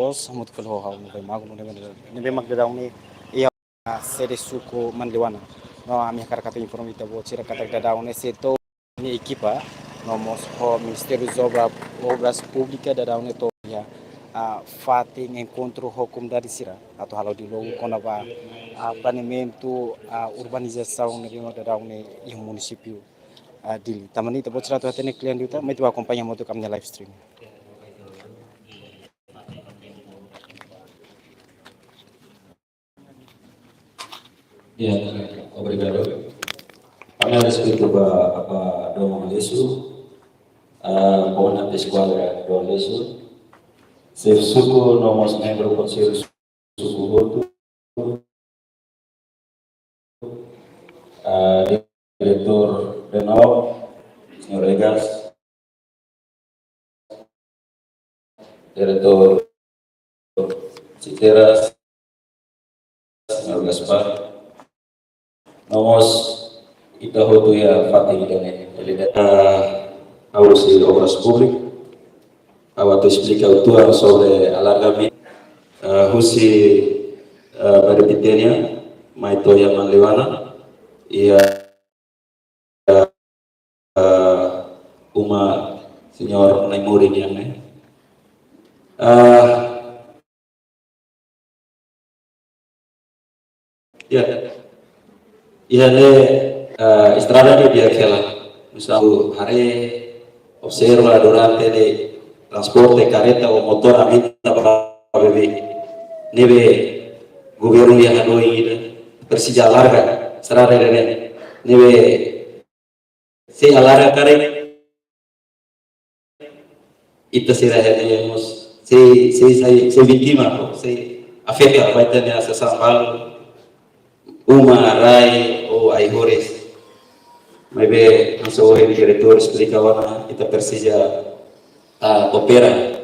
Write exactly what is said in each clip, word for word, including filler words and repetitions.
Bos, hamutuk fali ho ha'u, Novai Magno, ne'ebé, ne'ebé mak daudaun ne'e iha sede suku Manleuana. No, ami hakarak atu informa ita-boot sira katak daudaun ne'e setór nia ekipa, no mós ho Ministériu Obra, Obras Públikas daudaun ne'e to'o iha, ah, fatin enkontru ho komunidade sira atu halo diálogu kona-ba, ah, planeamentu, ah, urbanizasaun ne'ebé daudaun ne'e iha munisípiu, ah, Dili. Tanba ne'e ita-boot sira atu hatene kle'an liután, mai ita akompaña hamutuk ami-nia live stream. Ya, obrigadu. Ami respeitu ba, ba Dom Aleixo, ah, komandante eskuadra Dom Aleixo, xefe suku, no mós membru konsellu suku hotu, ah, diretór Renov, señór Egas, diretór Siteras, señór Gaspar, no mós ita hotu iha fatin ida-ne'e, L D A, ah, husi Obras Públikas, ha'u atu esplika uitoan sobre alargamentu, ah, husi, ah, Bairru Pitenia, mai to'o iha Manleuana, iha, ah, uma señór Naimori nian ne'e. Ah, ya. Iha ne'e, ah, estrada ne'e di'ak hela. Misal haree, observa durante ne'e transporte kareta ou motór aumenta ba beibeik. Ne'ebé governu iha hanoin ida presiza alarga estrada ne'e. Ne'ebé se alarga karik, ita sira iha ne'e mós sei, sei, sei, sei vítima, sei afeta ba ita-nia sasán balu, uma, rai ou ai-horis. Maibé hanesan ohin diretór esplika ona, ita presiza, ah, koopera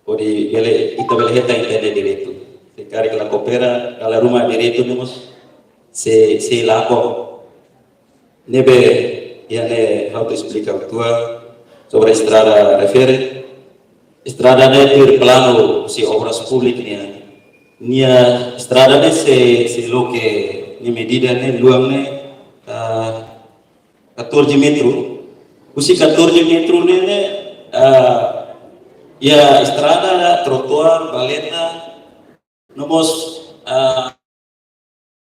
hodi bele, ita bele hetan ita-nia direitu. Se karik la koopera, dala ruma direitu ne'e mós sei, sei lakon. Ne'ebé iha ne'e ha'u atu esplika uitoan sobre estrada refere. Estrada ne'e tuir planu husi Obras Públikas nian. Nia estrada ne'e sei, sei loke nia medida ne'e, luan ne'e, ah, catorze metru. Husi catorze metru ne'e, ne'e, ah, iha estrada, trotoar, valeta, no mós, ah,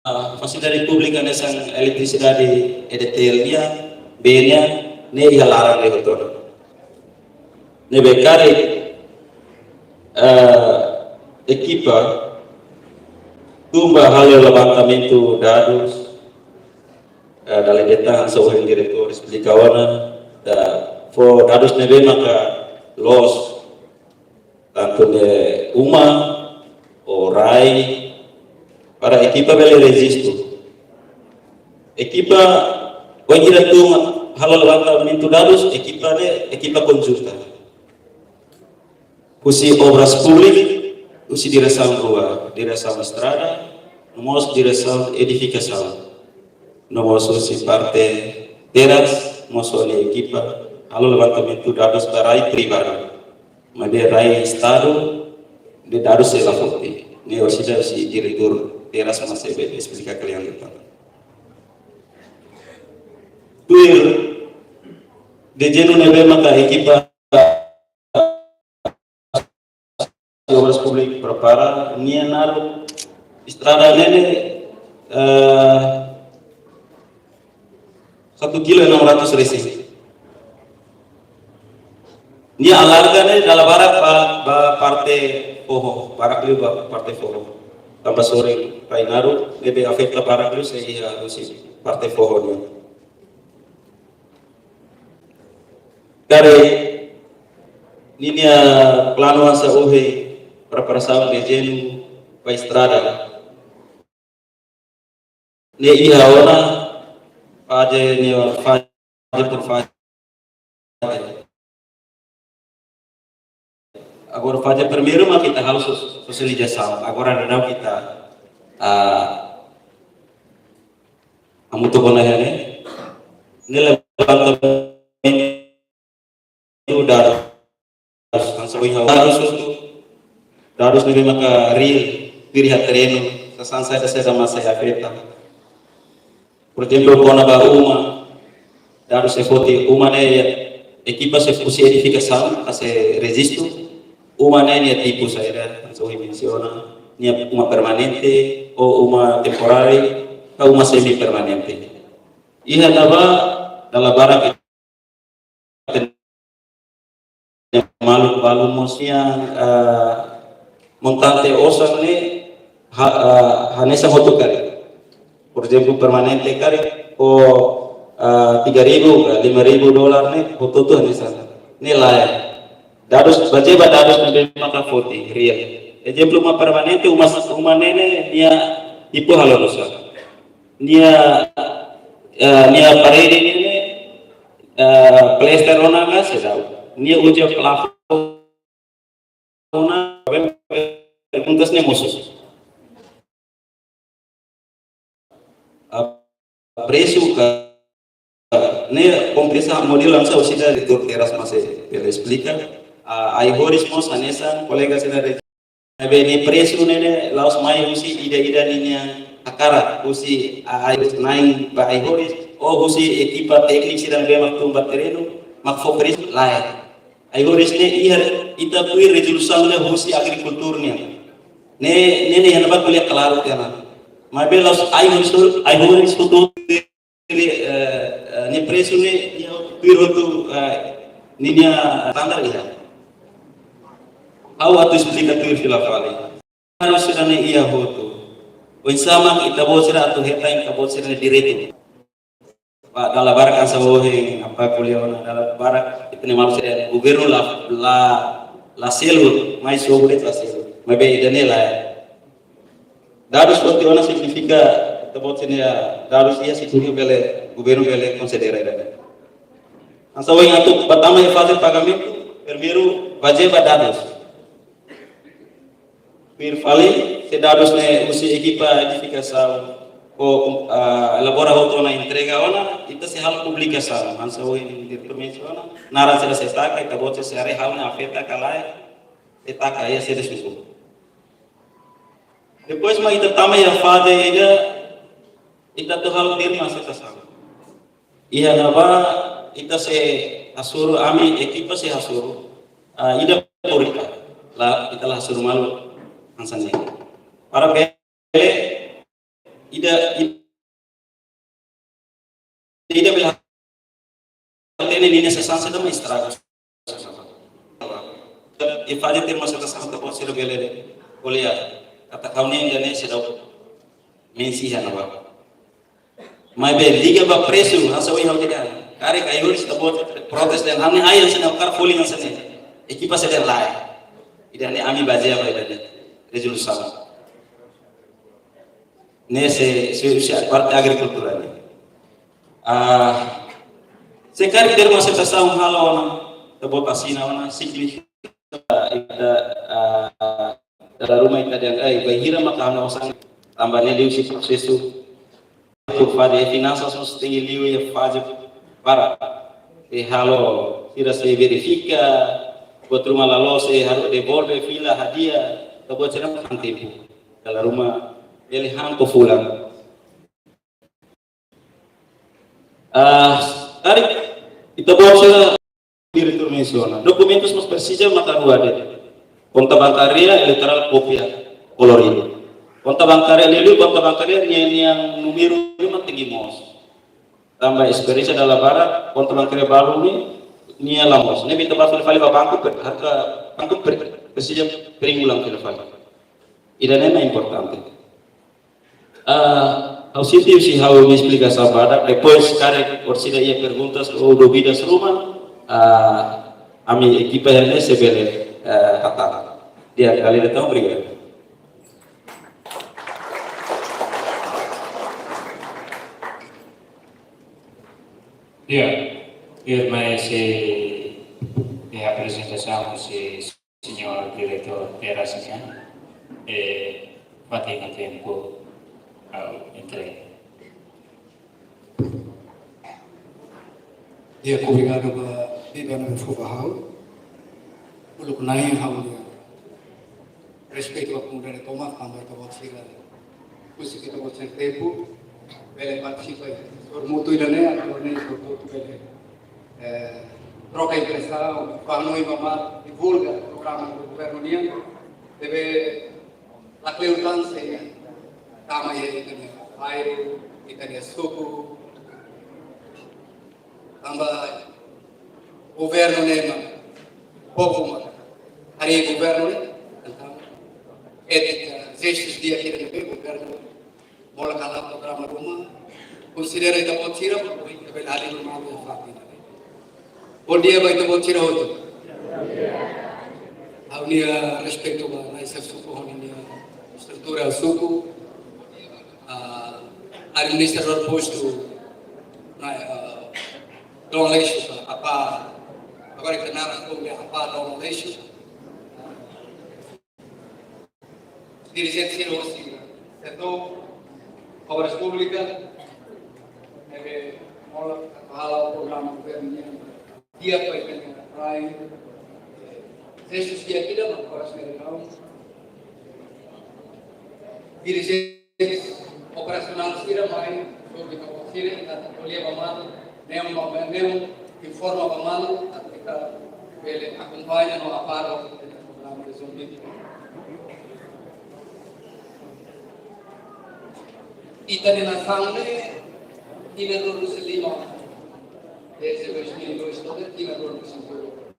ah, fasilidade públika hanesan eletrisidade, E D T L nian, bee nian, ne'e iha laran ne'e hotu. Ne'ebé karik, ah, ekipa tun ba halo levantamentu dadus, ah, dala ida tan hanesan ohin diretór esplika ona, ah, fó dadus ne'ebé maka loos, tantu ne'e uma ou rai, para ekipa bele rejistu. Ekipa, wainhira tun halo levantamentu dadus, ekipa ne'e ekipa konjunta. Husi Obras Públikas, husi diresaun rua, diresaun estrada, no mós diresaun edifikasaun. No mós husi parte terras, mós ho nia ekipa halo levantamentu dadus ba rai privadu. Maibé rai Estadu nia dadus sei la foti. Ne'e orsida husi diretór terras mós sei bele esplika kle'an liután. Tuir dezenu ne'ebé maka ekipa Obras Públikas prepara, nia naruk estrada ne'e, eh, satu kilo enam ratus resin. Nia alarga ne'e dala barak ba, ba parte foho, barak liu ba parte foho. Tanba sorin rai naruk, ne'ebé afeta barak liu sei iha husi parte foho nian. Karik ninia planu hanesan ohin, preparasaun dezenu ba estrada. Ne'e iha ona faze, ne'e faze por faze. Agora faze primeiru mak ita halo sos-, sosializasaun. Agora daudaun ita, ah, hamutuk ona iha ne'e. Ne'e levantamentu dadus, hanesan ohin ha'u dadus hotu. Dadus ne'ebé maka reál, tuir iha terrenu, sasán saida-saida mak sei afeta. Por ezemplu, kona-ba uma, dadus sei foti uma ne'e, ekipa sei husi edifikasaun, sei rejistu, uma ne'e nia tipu saida, hanesan ohin mensiona, nia uma permanente, ou uma temporáriu, ka uma semi-permanente. Iha ne'ebá, dala barak maluk balu mós nia, eh, montante osan ne'e ha-, eh, hanesan hotu karik. Por ezemplu, permanente karik, ou, eh, tiga ribu ka lima ribu dolar ne'e, hotu-hotu hanesan. Ne'e lae. Dadus, bazeia ba dadus ne'ebé maka foti, reál. Ezemplu, uma permanente, uma, uma ne'e ne'e, nia tipu halo osan. Nia, eh, nia parede ne'e ne'e, eh, plester ona ka seidauk. Nia uza plafon ona, perguntas ne'e mosu. Ah, presu ka, ne'e kompensa modelu hanesan ohin diretór Terras mak sei bele esplika. Ah, ai-horis mós hanesan kolega sira de Ne'ebé nia presu ne'e ne'e la'ós mai husi ida-idak ninia hakarak, husi ai-horis, na'in ba ai-horis, ou husi ekipa tékniku sira ne'ebé mak tun ba terrenu, mak fó presu, lae. Ai-horis ne'e iha, ita tuir rezolusaun ne'e husi agrikultór nian. Ne'e, ne'e, ne'e iha ne'ebá ko'alia klaru tiha ona. Maibé la'ós ai-horis, ai-horis hotu, eh, eh, nia presu ne'e, nia tuir hotu, eh, ninia standar iha. Ha'u atu esplika tuir fila fali. Harus sira-ne'e iha hotu. Oinsá mak ita-boot sira atu hetan ita-boot sira-nia direitu. Ba dala barak hanesan ohin apá ko'alia ona, dala barak ita-nia maluk sira governu la, la, la selu, mai sobu de'it la selu. Maibé ida-ne'e lae. Dadus foti ona signifika, ita-boot sira-nia dadus iha signifika bele, governu bele konsidera ida-ne'e. Hanesan ohin atu ba tama iha faze pagamentu, primeiru bazeia ba dadus. Tuir fali, se dadus ne'e husi ekipa edifikasaun, ou, ah, elabora hotu ona entrega ona, ita sei halo publikasaun, hanesan ohin diretór mensiona, naran sira sei taka, ita-boot sira sei haree ha'u ne'e afeta ka lae, sei taka, iha sira suku. Depois mak ita tama iha faze ida, ita atu halo termu aseitasaun. Iha ne'ebá ita sei hasoru, ami ekipa sei hasoru, ah, ida por ida. La, ita la hasoru malu hanesan ne'e. Para bele ida, ida bele hatene ninia sasán saida mak estraga. Iha faze termu aseitasaun ita-boot sira bele ko'alia katak ha'u-nia ida-ne'e seidauk mensi iha ne'ebá. Maibé liga ba presu, hanesan ohin ha'u dehan. Karik ai-horis ita-boot protes dehan ha'u-nia ai hanesan ne'e, ha'u hakarak folin hanesan ne'e. Ekipa sei dehan lae. Ida-ne'e ami bazeia ba ida-ne'e. Rezolusaun. Ne'e sei, sei, sei parte agrikultura ne'e. Ah, se karik termu aseitasaun halo ona, ita-boot asina ona, signifika ita, ah, dala ruma ita dehan, eh, bainhira maka ha'u-nia osan tanba ne'e liuhusi prosesu. Por faze finansas mós tenke liu iha faze para. I halo sira sei verifika, buat ruma la loos sei halo devolve fila hadi'a, ita-boot sira han tempu. Dala ruma bele han to'o fulan. Ah, karik ita-boot sira diretór mensiona. Dokumentus mós presiza maka rua de'it. Konta bankária, elektorál, kópia koloridu. Konta bankária, liuliu konta bankária nian, nian númeru lima tenke moos. Tanba esperiénsia dala barak, konta bankária balu ne'e, nia la moos. Ne'ebé ita bá fila fali ba banku, per-, harga banku per-, presiza print ulang fila fali. Ida-ne'e mak importante. Ah, ha'u sente husi ha'u-nia esplikasaun badak, depois karik orsida iha perguntas ou dúvidas ruma, ah, ami ekipa iha ne'e sei bele, eh, hatán. Di'ak, kali ida tan, obrigadu. Ya, irmã, esse é a apresentação, esse Señór Diretór Terras nian, eh, fatin atu tempu, ah, entrega. Di'ak, obrigadu ba biban ne'ebé fó ba ha'u. Uluk na'in ha'u-nia Respeitu ba komunidade tomak, tanba ita-boot sira, husi ita-boot sira tempu, bele partisipa, sorumutu ida-ne'e, atu nune'e sorumutu bele, eh, troka impresaun, fó hanoin ba mak, divulga programa governu nian, ne'ebé lakleur tan sei tama iha ita-nia bairru, ita-nia suku, tanba governu ne'e mak povu mak harii governu ne'e, entaun étika, jestu di'ak ida ne'ebé governu mola kala programa ruma, konsidera ita-boot sira, ita bele harii ruma iha fatin. Bondia ba ita-boot sira hotu. Ha'u-nia respeitu ba na'i xefe suku, ha'u-nia estrutura suku, ah, administradór postu, na'i, ah, Dom Aleixo, apá, agora ita naran komu apá Dom Aleixo. Dirijente sira hosi setór Obras Públikas, ne'ebé mola hala'o programa governu nian di'ak ba ita-nia rai, eh, jestu di'ak ida mak oras ne'e daudaun. Dirijente operasionál sira mai, so kita sira, ita ko'alia ba malu, neon ba neon, informa ba malu, atu ita bele akompaña no aparo programa de zumbi. Ita-nia nasaun ne'e, tinan ruanulu-resin-lima, desde dois mil e dois to'o tinan ruanulu-resin-lima.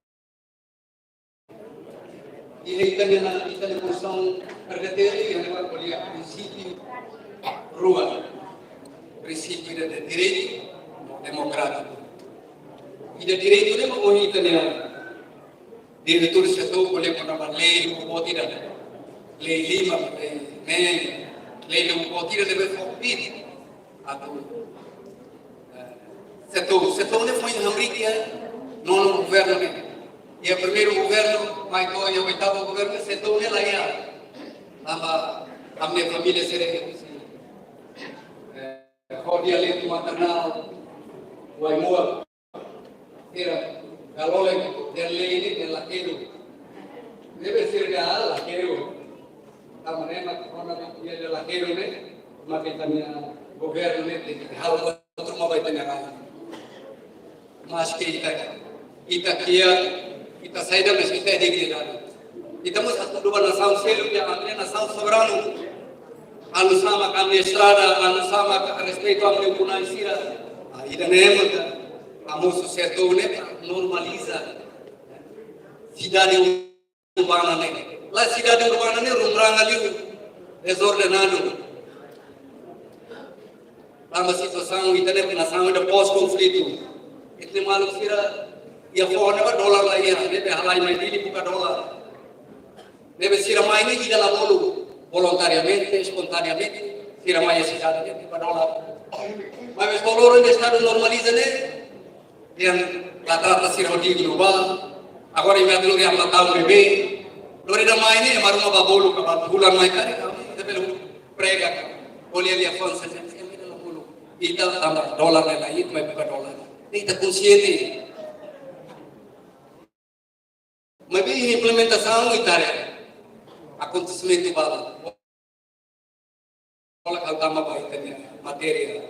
I ita-nia, ita-nia konstituisaun R D T L, iha ne'ebá ko'alia prinsípiu rua. Prinsípiu ida de direitu demokrátiku. Ida direitu ne'e mak ohin ita-nia diretór setór ko'alia kona-ba lei lubuk boot ida. Lei lima, lei neen, lei lubuk boot ida ne'ebé fó pit atu, eh, setór, setór ne'e foin hamriik iha nonu governu ne'e. Iha primeiru governu, mai to'o iha oitavu governu, setór ne'e la iha. Tanba ami-nia família sira, eh, hodi alimentu maternál, Wai Mual. Sira, kalau lagi, dehan lei ne'e, dehan lakeru. Ne'ebé sira dehan, ah, lakeru. Tanba ne'e mak, kona-ba iha dehan lakeru ne'e, mak ita-nia governu ne'e, tenke halo buat ruma ba ita-nia rai. Maske ita, ita kiak, ita saida, mas ita iha dignidade. Ita mós atu duba nasaun seluk, iha ami-nia nasaun soberanu. Anu sama ka ami-nia estrada, anu sama ka respeitu ami-nia ukun-na'in sira. Ah, ida-ne'e mak ami husu setór ne'e normaliza sidade urbana ne'e. Lae, sidade urbana ne'e rumranga liu, dezordenadu. Tanba situasaun ita-nia nasaun ida pós-konflitu. Ita-nia maluk sira iha foho ne'ebá dolar la iha, ne'ebé halai mai Dili buka dolar. Ne'ebé sira mai ne'e ida la bolu, voluntariamente, espontaneamente, sira mai iha sidade ne'e buka dolar. Maibé to'o loron ne'e estadu normaliza ne'e, dehan la trata sira ho dignu ba, agora imi atu lori ami la tau bebé, lori ida mai ne'e, ema ruma ba bolu, ka ba hulan mai karik, ami ita bele prega, ko'alia liafuan sira, sira ida la bolu. Ita tanba dolar ne'e la iha, mai buka dolar. Ita konsiente. Maibé implementasaun ita haree akontesimentu balu. Olha, ha'u tama ba ita-nia matéria.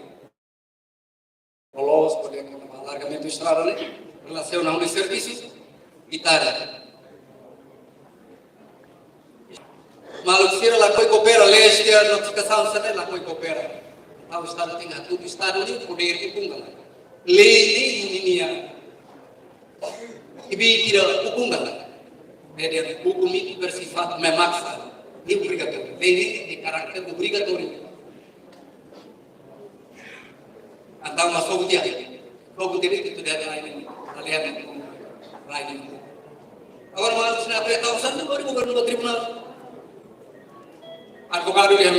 Loloos, ko'alia kona-ba alargamentu estrada ne'e, relasiona ho servisu, ita haree. Maluk sira lakohi koopera, lei sira notifikasaun sira lakohi koopera. Entaun Estadu tenke hatudu, Estadu ne'e podér ukun-kalan. Lei ne'e ninia ibit ida ukun-kalan. Jadi hukum itu bersifat memaksa, ne'e obrigatóriu. Lei ne'e de karakter obrigatóriu. Entaun mak sobu tiha. Sobu tiha itu dari lain. Lain. Agora maluk sira aprezenta, baru governu ba tribunál. Advogadu dehan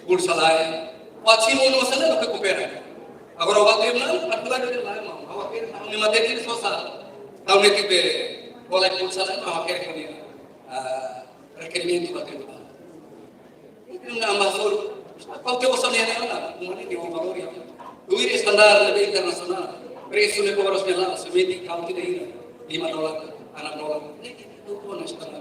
pulsa lae. Wasit mós la koopera. Agora ba tribunál, advogadu dehan lae, mau. Agora kira, ha'u-nia matéria ne'e sosa. Ha'u ne'e tipe, ko'alia pulsa lae, mau kira kami, ah, rekerimentu ba tribunál. Ita-nia ambasadór, kau ke bosan ya, ya, ya, kau ne'e valór ya. Tuir standar ne'ebé internasionál. Presu ne'e kau harus nyala, semeti kau tidak ira. Lima dolar, enam dolar. Ne'e, itu pun standar.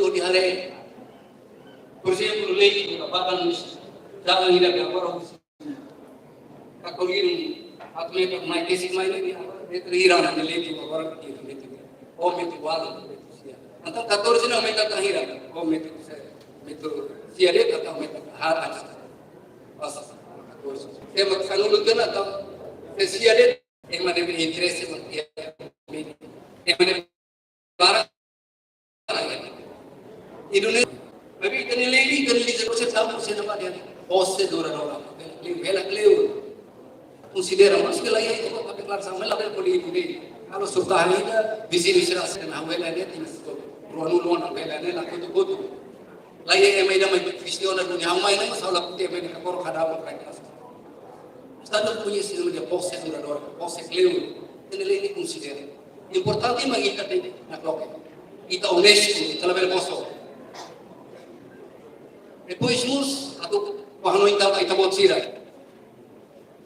hodi haree. Por ezemplu, lei ita badan, jalan ida ke agora, ka kolirin, atu mai, mai ke si mai lei, ita hira ona lei ita agora ke ita. Ou metru ualu, metru sia. Entaun katorze ne'e aumenta tan hira, ou metru sia, metru sia de'it, entaun aumenta, ha, ha. Pas katorze. Ema sanulu tiha ona, entaun, se sia de'it, ema ne'ebé interese, ema ne'ebé barak. Indonézia, tapi ita-nia lei, ita-nia lei, se tampu se nama dia, pose duradoura. Lei, hela kleur. Konsidera, maske laiha ita-boot deklarasaun, maibé labele polímika. Kalau surta ida, viziñu sira sira na hela ne'e, tina siko. Ruanulu na hela ne'e, la kotu-kotu. Laiha ema ida mai kestiona duni, ha'u mai ne'e, maibé la kotu ema ida kapor kada apa, kada. Estadu koñese ida-ne'e pose duradoura, pose kleur. Ita-nia lei konsidera. Importante mak ita tenke nakloke. Ita onestu, ita labele bosok. Depois mós, atu hanoin tan ba ita-boot sira.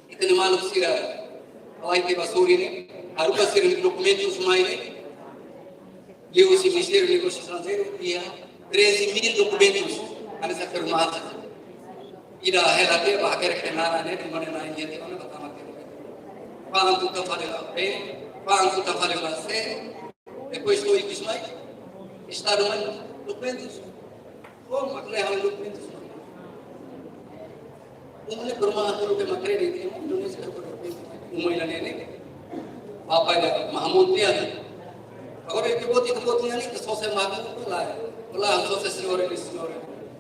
Ita-nia maluk sira, ha'u iha Bassuri ne'e, haruka sira-nia dokumentus mai ne'e. Liuhusi Ministériu Negósius Estranjeirus, iha treze mil dokumentus, hanesan afirmasi. Ida hela tiha ba hakerek iha ne'e, di mana na'in iha tiha ona ba tama tiha. Fa'an kuta fali la B, fa'an kuta fali la C, depois to'o ikus mai, Estadu mai, dokumentus. Bom, mak ne'e halo dokumentus. Uma ne'e bermain dulu ke makredi, Indonézia ke bermain. Uma ida-ne'e ne'e. Apa ida, Mahmud nian. Agora ita-boot, ita-boot nian, ita sosa Mahmud, la. La, sosa señór, señór.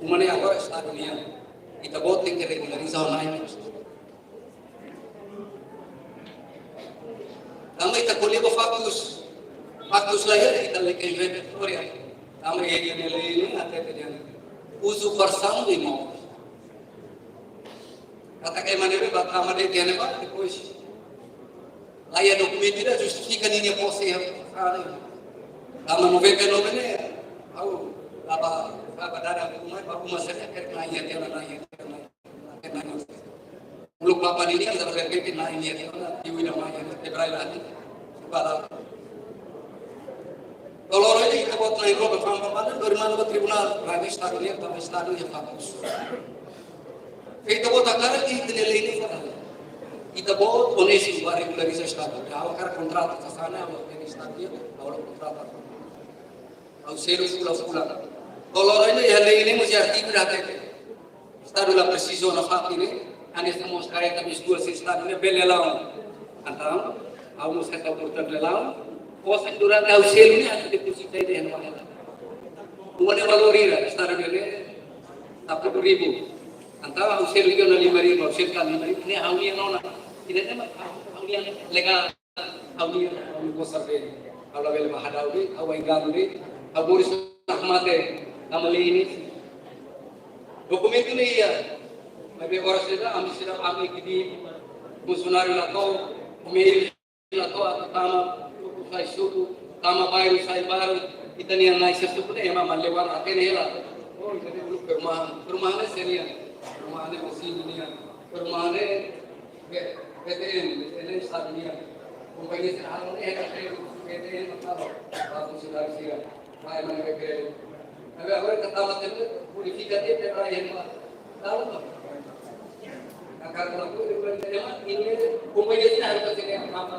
Uma ne'e agora Estadu nian. Ita-boot tenke regulariza ona. Tanba ita ko'alia ba faktus. Faktus laiha, ita la'ós inventa istória. Tanba ita-nia lei ne'e hatete dehan uzupasaun de imóveis. Katak ema ne'ebé ba tama de'it iha ne'ebá, depois laiha dokumentu ida justifika ninia pose iha. Tanba noventa e nove ne'e, ha'u, ba, ba, ba dada uma, ba uma sira, kerek na'in iha tiha ona, na'in iha tiha ona. Uluk papa nian, ita berpikir na'in iha tiha ona, iwi nama iha tiha ona, kebrai lagi. Kepala. Kalau orang ini kita buat na'in roba, pam, pam, pam, dari mana ke tribunál, rame Estadu nian, tanba Estadu iha faktus. Ita-boot hakarak ita-nia lei ne'e fa'an. Ita-boot onestu ba regulariza Estadu. Ha'u hakarak kontratu. sana, ha'u la tenke estádiu, ha'u la kontrata. Ha'u selu fulan-fulan. Kalau ini ya, ini mesti artikel ada. Estadu la presiza ona fatin ne'e, hanesan mós karreta bis dua sei estadu ne'e bele la'o. Entaun, ha'u mós hetan oportunidade la'o. Osan durante ha'u selu ne'e, ha'u depozita ida iha ne'ebá. Uma ne'e valór hira, estadu ne'e, sapuluh ribu. Entaun ha'u selu iha ona lima ribu, ha'u selu ka lima ribu, ne'e ha'u-nian ona. Ida-ne'e mak ha'u-nian legál. Ha'u-nian, ha'u-nian kosar de'it. Ha'u labele bá hadau de'it, ha'u enganu de'it. Ha'u moris rahmat de'it, nama lei ne'e. Dokumentu ne'e iha. Maibé oras ne'ebá, ami sira, ami kidi funsionáriu la to'o, meiu la to'o, atu tama, sai suku, tama bairru, sai bairru, ita-nia nai sira suku ne'e, ema malewan até ne'e la. Oh, jadi uluk perumahan, perumahan ne'e sira-nian, perumahan ne'e mesin nian, perumahan ne'e Be-, B T N, B T N ne'e estadu nian. Kompañia sira halo ne'e, B T N mak halo. Ba funsionáriu sira. Ba ema ne'ebé kere. Tapi agora ita tama tende, bonifika de'it, rai ema. Tahu tak? Akar laku, ema ini kompañia sira halo sini apa?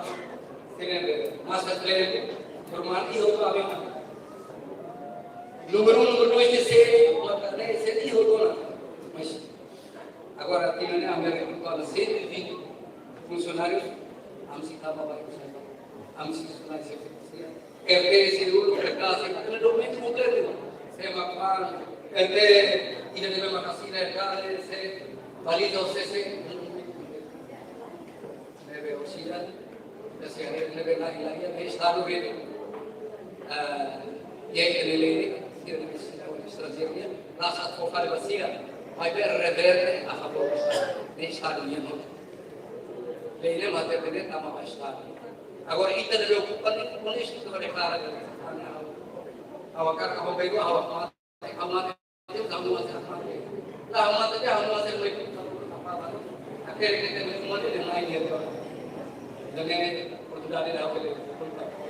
Sini be. Masa tren, perumahan itu apa? Númeru um, númeru dois, terceiro, maka ne'e, sini itu lah. Mas, Agora, tinan ne'e ami rekruta cento e vinte funsionárius, ami sei tama bairru, ami sei funsionáriu, sei funsionáriu. R T, seguru, R K, sei, ami dokumentu kompletu. Sé mak fa'an, R T, ida-ne'ebé mak asina, R K, sé, baliza, sé, sé, ne'ebé orsida, ita sei haree ne'ebé laiha, laiha, ne'e estadu be, ah, iha ita-nia lei, sira ne'ebé sira estranjeiru nian, la sa'e fó fali ba sira, maibé reverte a favór, ne'e estadu nian hotu. Lei ne'e mak hatete ne'e tama ba estadu. Agora, ita ne'ebé okupa ne'e, onestu, ita deklara, ha'u hakarak, ha'u beidu, ha'u hakarak, ha'u mate, ha'u mate, ha'u mate. Lah, ha'u mate, ha'u mate, ha'u mate. Akhirnya kita semua ni dengan ini, ya. Dan ini oportunidade ida ha'u bele.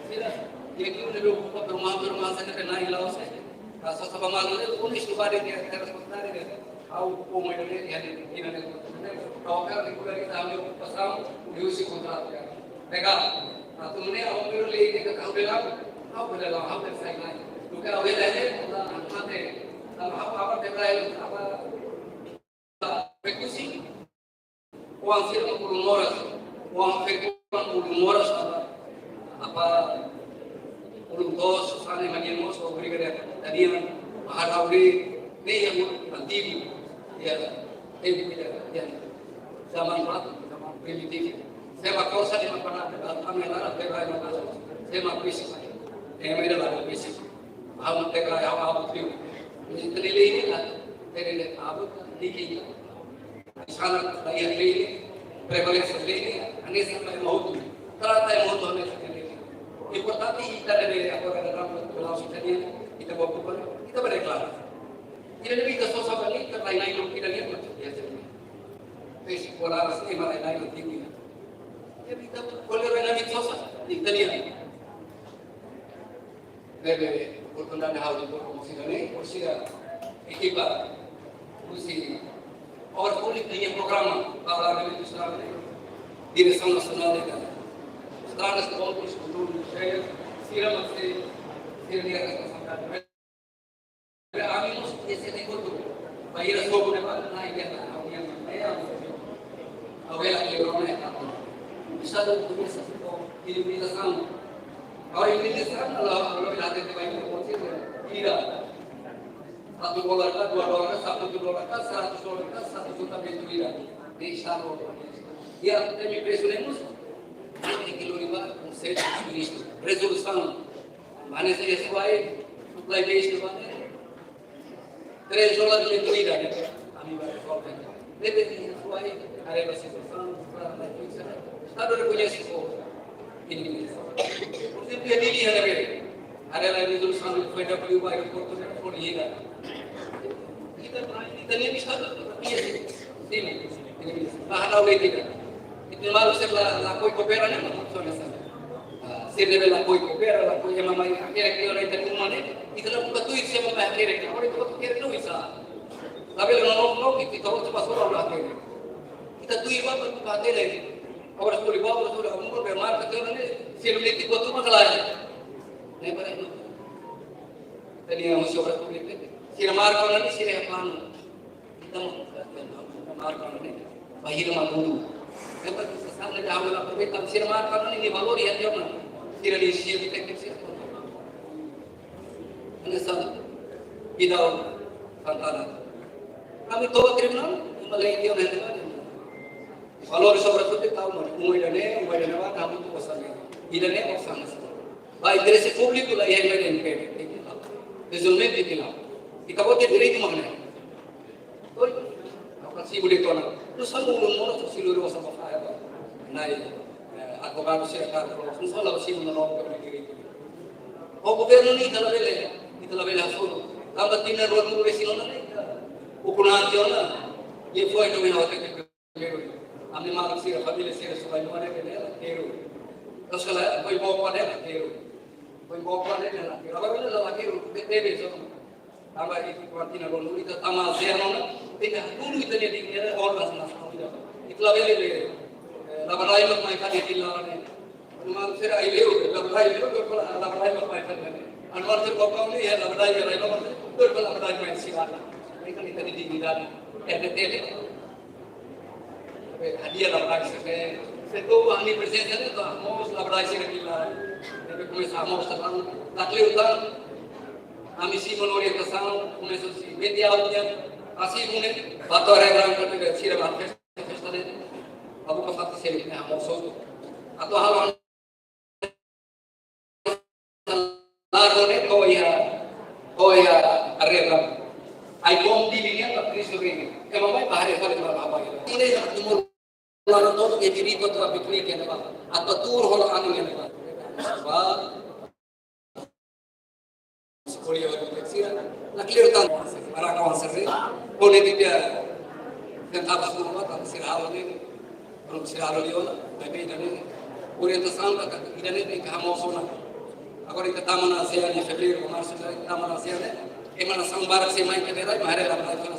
Sira, ya, kita udah dua puluh empat rumah, rumah saya kena hilang, saya. Rasa sama malu, ini sudah ada di atas kota ini. Ha'u komu ida-ne'e, ya, di, di mana, ha'u hakarak di bulan kita ambil pasang, di usia kontrak, ya. Legal. Atu nune'e ha'u primeiro lei ne'e katak ha'u bele la'o, ha'u bele la'o, ha'u bele sai mai. Duké ha'u bele la'o, la, mate. Tanba ha'u, ha'u bele la'o, ha'u bele rekusi. Oan sira ulun moras, oan feto ulun moras, apa, apa, ulun to'os, sane mane mós, obrigadu, tadi yang mahal ha'u de'it, ne'e yang antigu, ya, tempu ya, ya, zaman batu, zaman primitivu. Saya bakal saya di mana, kami adalah terbaik, saya mau fisik, saya mau fisik. Ha'u tegar, ha'u, ha'u tiu. Jadi, tenilai ini lah, tenilai ha'u, tinggi. Di sana, daya beli, prevalénsia beli, hanesan ema hotu. Trata ema hotu hanesan ema hotu. Importante ita debe, agora, dalam, dalam sosial, ita bawa bukan, ita berdeklarasi. Ita debe, ita sosa balik, ita lain-lain, ita lihat macam biasa. Terus, bola, ema lain-lain, tinggi. Jadi, ita boleh lain-lain sosa, ita lihat. Ne'ebé, oportunidade ha'u di promosi ne'e, orsida ekipa, husi, agora públiku iha programa, para a Diresaun Nasionál de Estradas, Portus, Kultura, Ministériu, sira mak sei, sira-nia responsabilidade. Ami mós ese negósiu, bainhira sobu ne'ebá, na iha, na iha, na iha, na iha, na iha, na iha, bisa dong bisa, oh, ini bisa sama. Kalau ini bisa, kalau, kalau ada yang baik, tidak. Satu dolar kah, dua dolar kah, satu dolar kah, seratus dolar kah, satu juta bentuk tidak. Bisa, oh. Ya, kami presu ne'e mós, nanti kilo lima, konsellu ministru. Rezolusaun. Mana saya sesuai, supply base ke mana? Três dólares de comida, né? Ami bá resolve. Deve ter isso aí, haree ba situasaun, para a polícia. Estadu rekoñese, oh, ini, ini. Por ezemplu, iha Dili, haree ba. Haree ba rezolusaun, foi da Cuba, aeroportu, ne'e, foi ida. Ita, ita-nia estadu, iya, sim, ini. Bá hadau lei ida. Ita malu sira la, la koi koopera ne'e, mak funciona hanesan. Ah, sira ne'ebé la koi koopera, la koi ema mai hakerek iha rai ita-nia uma ne'e, ita la buka tuir sira mai hakerek, agora ita buka hakerek no bisa. Tapi la no, no, ita, ita buka pasó la hakerek. Ita tuir ba, ba, ba hakerek. Obras públikas, obras públikas, obras públikas, marka tiha ona ne'e, sira ne'e atu buat tun maka lae. Ne'e para ita. Tadi yang masih obras públikas, sira marka ona ne'e, sira planu. Ita mau, ita marka ona ne'e, bainhira mak dulu. Ne'e para ita sana jauh lah, tapi ita sira marka ona ne'e, valór iha tiha ona. Sira di sini, ita sira. Hanesan, ita, Santana. Ami to'o tribunál, ema lei tiha ona ne'e. Valór obras públikas, tahu, mano. Uma ida-ne'e, uma ida-ne'e, ba, kamu tu kosa ne'e. Ida-ne'e, kosa ne'e. Ba interese públiku la iha ida-ne'e, ke. Rezolve di kila. Ita-boot iha direitu mak ne'e. Oi, apa sih boleh tuan? Terus sama ulun mono tu si luri wasa ba fahe ba. Nai, eh, advogadu sira ka, terus sama la si mono no ke direitu. O governu ne'e ita labele, ita labele hasoru. Tanba tinan rua nulu resin ona ne'e, ukun hati ona. Ye foi no mina wate ke. Ami maluk sira, família sira, subai moa ne'e bele lakeru. Terus kala, koi boko ne'e lakeru. Koi boko ne'e lakeru. Agora ne'e lakeru, be-, bebe so. Tanba itu kuantina rua nulu ita tama zero ona, ita dulu ita ne'e di ne'e, orang sana sama ita. Itu labele, eh, labarai mak mai kan di laran ne'e. Maluk sira ai leu, labarai leu, labarai mak mai kan. Anu maluk sira boko ne'e, ya, labarai, ya, labarai, labarai mak mai sira. Ini kan ita di dignidade. R T T. Hadi'a labarai sira. Setu ami prezensa ne'e to'o hamoos labarai sira kila. Ne'ebé komesa hamoos tan. Lakleur tan. Ami simu ona orientasaun, komesa husi media audia. Asi mune, batu are rang kan sira ba festa, festa ne'e. Abu pasal sira ne'e hamoos. Atu halo Laran ne'e to'o iha, to'o iha arena. Ai bom di linya ba Kristu ring. Ema mai ba haree fali ba ba. Ini nak timur laran todo ke diri buat ba piknik ya ba. Atau tur hola anu ya ba. Ba. Sekolah ya ba sira. Nak lihat tan para kawan sira. Kone dia dan tabas nama tan sira awal ini. Belum sira halo liu ona, tapi ida-ne'e orientasaun ba ita, ida-ne'e tenke hamoos ona. Agora ita tama ona ASEAN iha fevereiru ka marsu, ita tama ona ASEAN ne'e, ema nasaun barak sei mai ita-nia rai, mai haree labarai fali.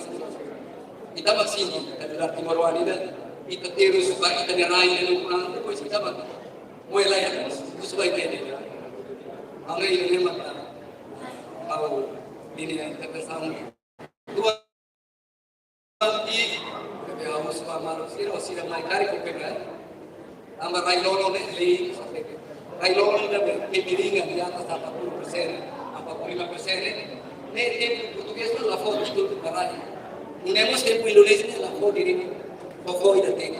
Ita mak sente, ita dala timoroan ida, ita terus ba ita-nia rai ne'e ukun an, depois ita ba. Moe lai ya, terus ba ita-nia rai. Ami ne'e mak, ha'u-nia intervensaun. Dua i, bebé, ha'u husu ba maluk sira, sira mai karik ko pega. Tanba rai-lolon ne'e, lei, rai-lolon ne'e bebé, kemiringan di atas empat puluh persen, empat puluh lima persen ne'e. Ne'e tempu Portugés ne'e la fó títulu ba rai. Nune'e mós tempu Indonézia ne'e la fó direitu. Fó, fó ida tenke.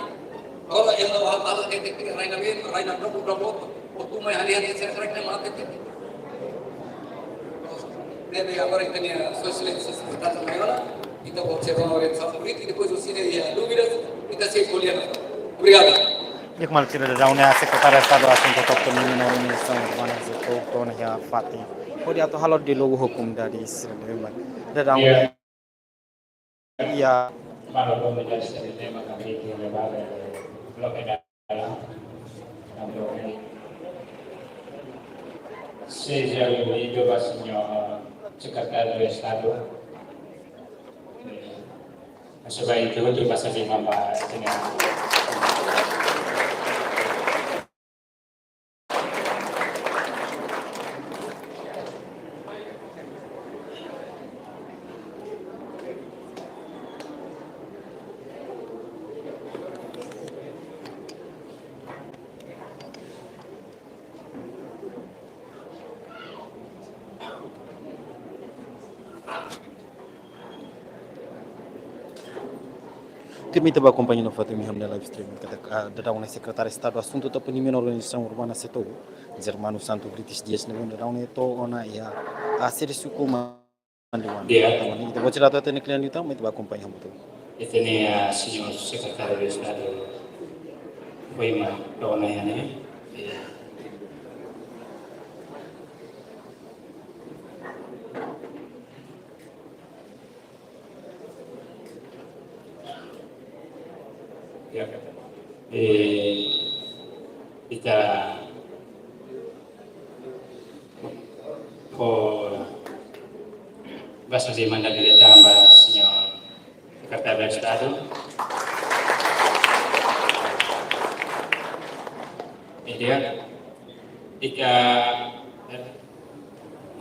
Kalau ema ba halo, tenke, tenke rai-na'in, rai-na'in, rai-na'in, rai-na'in, o tu mai hari-hari, sira rai-na'in mate, tenke. Ne'ebé agora ita-nia Sua Exelénsia Sekretáriu Mayor, ita observa ona orientasaun polítika, depois se tiver dúvidas, ita sei ko'alia. Obrigadu. Di'ak, maluk sira, daudaun ne'e Sekretáriu Estadu Asuntu Autoktonia Minorias no Organizasaun Urbana Setou, to'o ona iha fatin hodi atu halo diálogu ho komunidade sira ne'ebé mai. Daudaun ne'e. Iya. Para komunidade sira ne'ebé mai, kami kira lebar, eh, bloke dalam, bloke. Seja bem-vindo ba señór Sekretáriu Estadu. Eh, asubai ke outro pasa de mamba, señór. Tuirmai ita bá akompaña no fatin ami-nia live stream, katak, ah, daudaun ne'e Sekretáriu Estadu Asuntu Autoktonia Minorias no Organizasaun Urbana Setou, Germano Santo Brites Dias, ne'ebé daudaun ne'e to'o ona iha, ah, sede suku Mandiuan. Di'ak. Ita-boot sira atu hatene kle'an liután, mai ita bá akompaña hamutuk. Ita-nia, ah, señór Sekretáriu Estadu foin mai to'o ona iha ne'e. Di'ak. Ya. Eh, ita fó basa de manda direta ba señór Sekretáriu Estadu. Ita, ita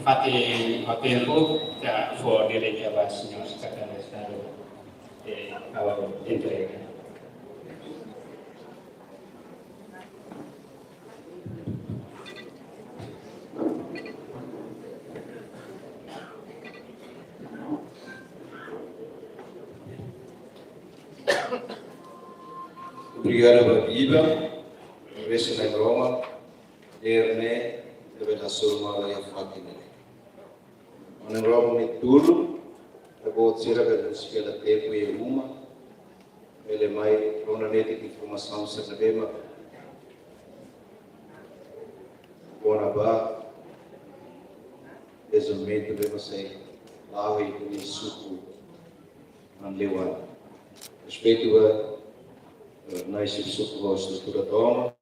fatin ho tempu, ita fó direitu ba señór Sekretáriu Estadu, eh, halo entrega. Obrigadu ba Biba, rese na Roma, derne, debe da surma la ya fatin. Onen Roma ni tulu, ita-boot sira ke nos fila tempu iha uma, bele mai rona netik informasaun sira ne'ebé mak kona-ba dezenvolvimentu ne'ebé mak sei la'o iha ita-nia suku Manleuana. Respeitu ba, eh, nai suku ho estrutura tomak,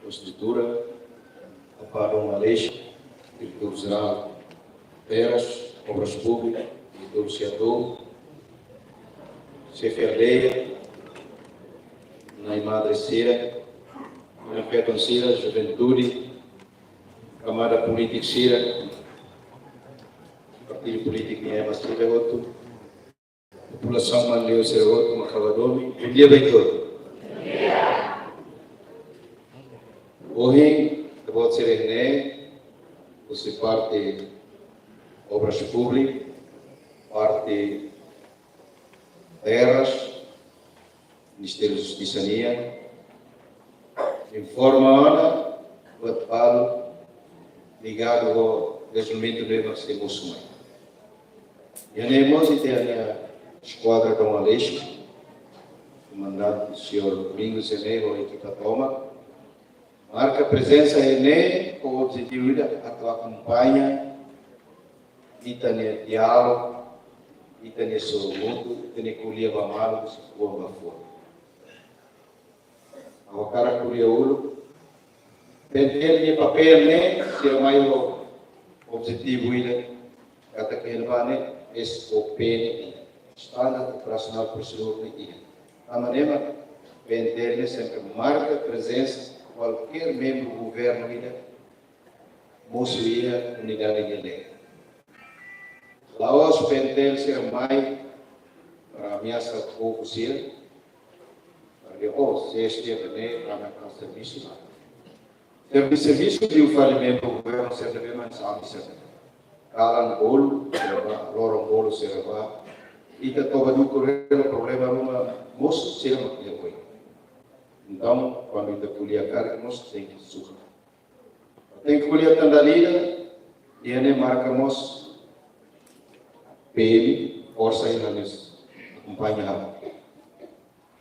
estrutura, Apá Dom Aleixo, Diretór Jerál Terras, Obras Públikas, Diretór Seator, Xefe Aldeia, nai madre sira, nai feton sira, juventude, kamada polítika sira, partidu polítiku nian, ema sira hotu, populasaun Manleu sira hotu, mak ha'u hadomi, bondia ba ita hotu. Ohin, ita-boot sira ne'e, husi parte Obras Públikas, parte Terras, Ministériu Justisa nian, informa ona buat balu ligadu ho dezenvolvimentu ne'ebé mak sei mosu mai. Iha ne'e mós ita-nia eskuadra Dom Aleixo, komandante señór Domingos iha ne'e ho ekipa tomak, marka prezensa iha ne'e ho objetivu ida atu akompaña ita-nia diálogu, ita-nia sorumutu, ita-nia ko'alia ba malu, husi fuan ba fuan. Ha'u hakarak ko'alia uluk, PNTL nia papél ne'e, sira mai ho objetivu ida, katak iha ne'ebá ne'e, S O P ne'e iha, Standar Operasionál Prosedur ne'e iha. Tanba ne'e mak PNTL ne'e sempre marka prezensa, kualkér membru governu ida, mosu iha unidade nia leet. La'ós PNTL sira mai para ameasa povu sira, para dizer, oh, se este é bene, para na kan servisu la. Servi-, servisu liu fali membru governu sira ne'ebé mak sami sira. Kalan bolu sira bá, loron bolu sira bá. Ita toba dukur hela problema ruma mosu sira mak iha oin. Entaun, kuandu ita ko'alia karik mós tenke suka. Tenke ko'alia tan dala ida, iha ne'e marka mós PM, forsa iha ne'e akompaña ha'u.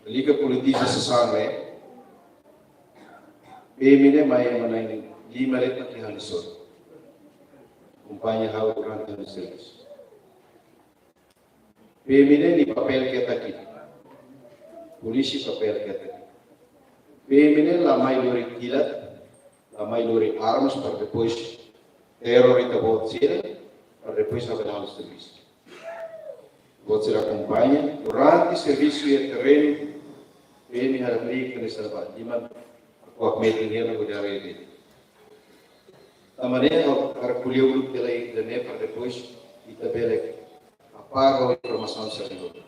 Liga politiza sasán ne'e, PM ne'e mai ema na'in lima de'it mak iha ne'e só. Akompaña ha'u durante ha'u-nia servisu. PM ne'e nia papél ketak ida. Polísia papél ketak ida. PM ne'e la mai lori kilat, la mai lori armas para depois terror ita-boot sira, para depois ha'u bele halo servisu. Boot sira akompaña, durante servisu iha terrenu, PM halo brinka ne'e sira bá, diman kuak metin hela hodi haree de'it. Tanba ne'e ha'u hakarak ko'alia uluk hela ida-ne'e para depois ita bele apara informasaun sira hotu.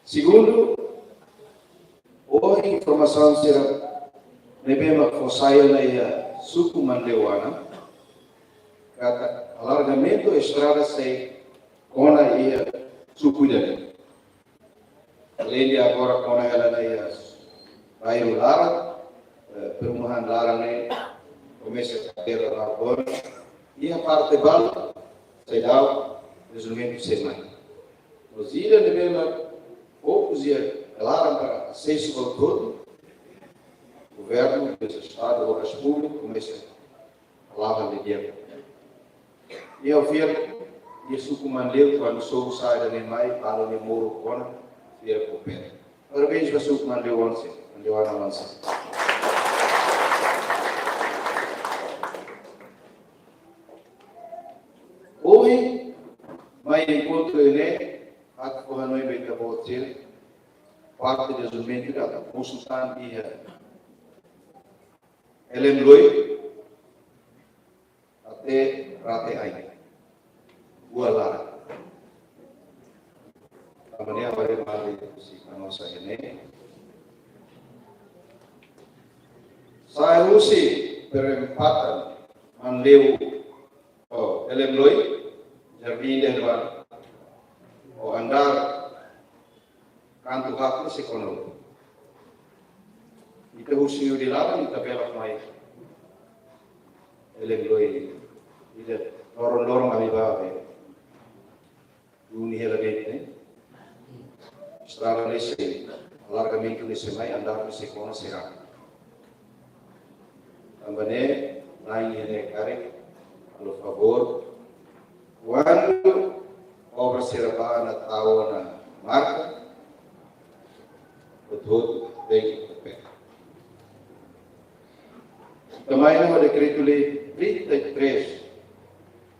Segundu, ohin informasaun sira ne'ebé mak fó sai ona iha suku Manleuana, katak alargamentu estrada sei kona iha suku ida-ne'e. Aleinde agora kona hela ona iha bairru laran, eh, perumahan laran ne'e komesa kadeira la bona. Iha parte balu seidauk dezenvolvimentu sei mai. Mas ida ne'ebé mak fokus iha laran para asesu ba hotu-hotu. Governu, Estadu, Obras Públikas komesa la'o hela di'ak. Iha fiar, iha suku Manleu, kuandu sobu sa'e ida-ne'e mai, balu nia moru kona, fiar koopera. Parabéns ba suku Manleu oan sira, Manleuana oan sira. Ohin, mai enkontru ne'e, atu fó hanoin ba ita-boot sira. parte de dezenvolvimentu ida, konstrusaun iha Elem Loi até Rate Ain. Buat laran. Tanba ne'e agora mari husi Canossa ne'e. Sai husi perempatan Manleu, oh, Elem Loi, Jardim de Luar, oh, andar kantu haat ne'e sei kona. Ita husi Udi Laran, ita belok mai Elem Loi. Ida loron-loron ami bá be. Duni hela de'it ne'e. Estrada ne'e sei, alargamentu ne'e sei mai, andar ne'e sei kona, sei rame. Tanba ne'e, na'in ne'e karik, halo favór, kuandu obra sira bá ona tau ona marka, hotu-hotu tenke KUPEK. Ita mai ona ho Dekretu-Lei trinta e três,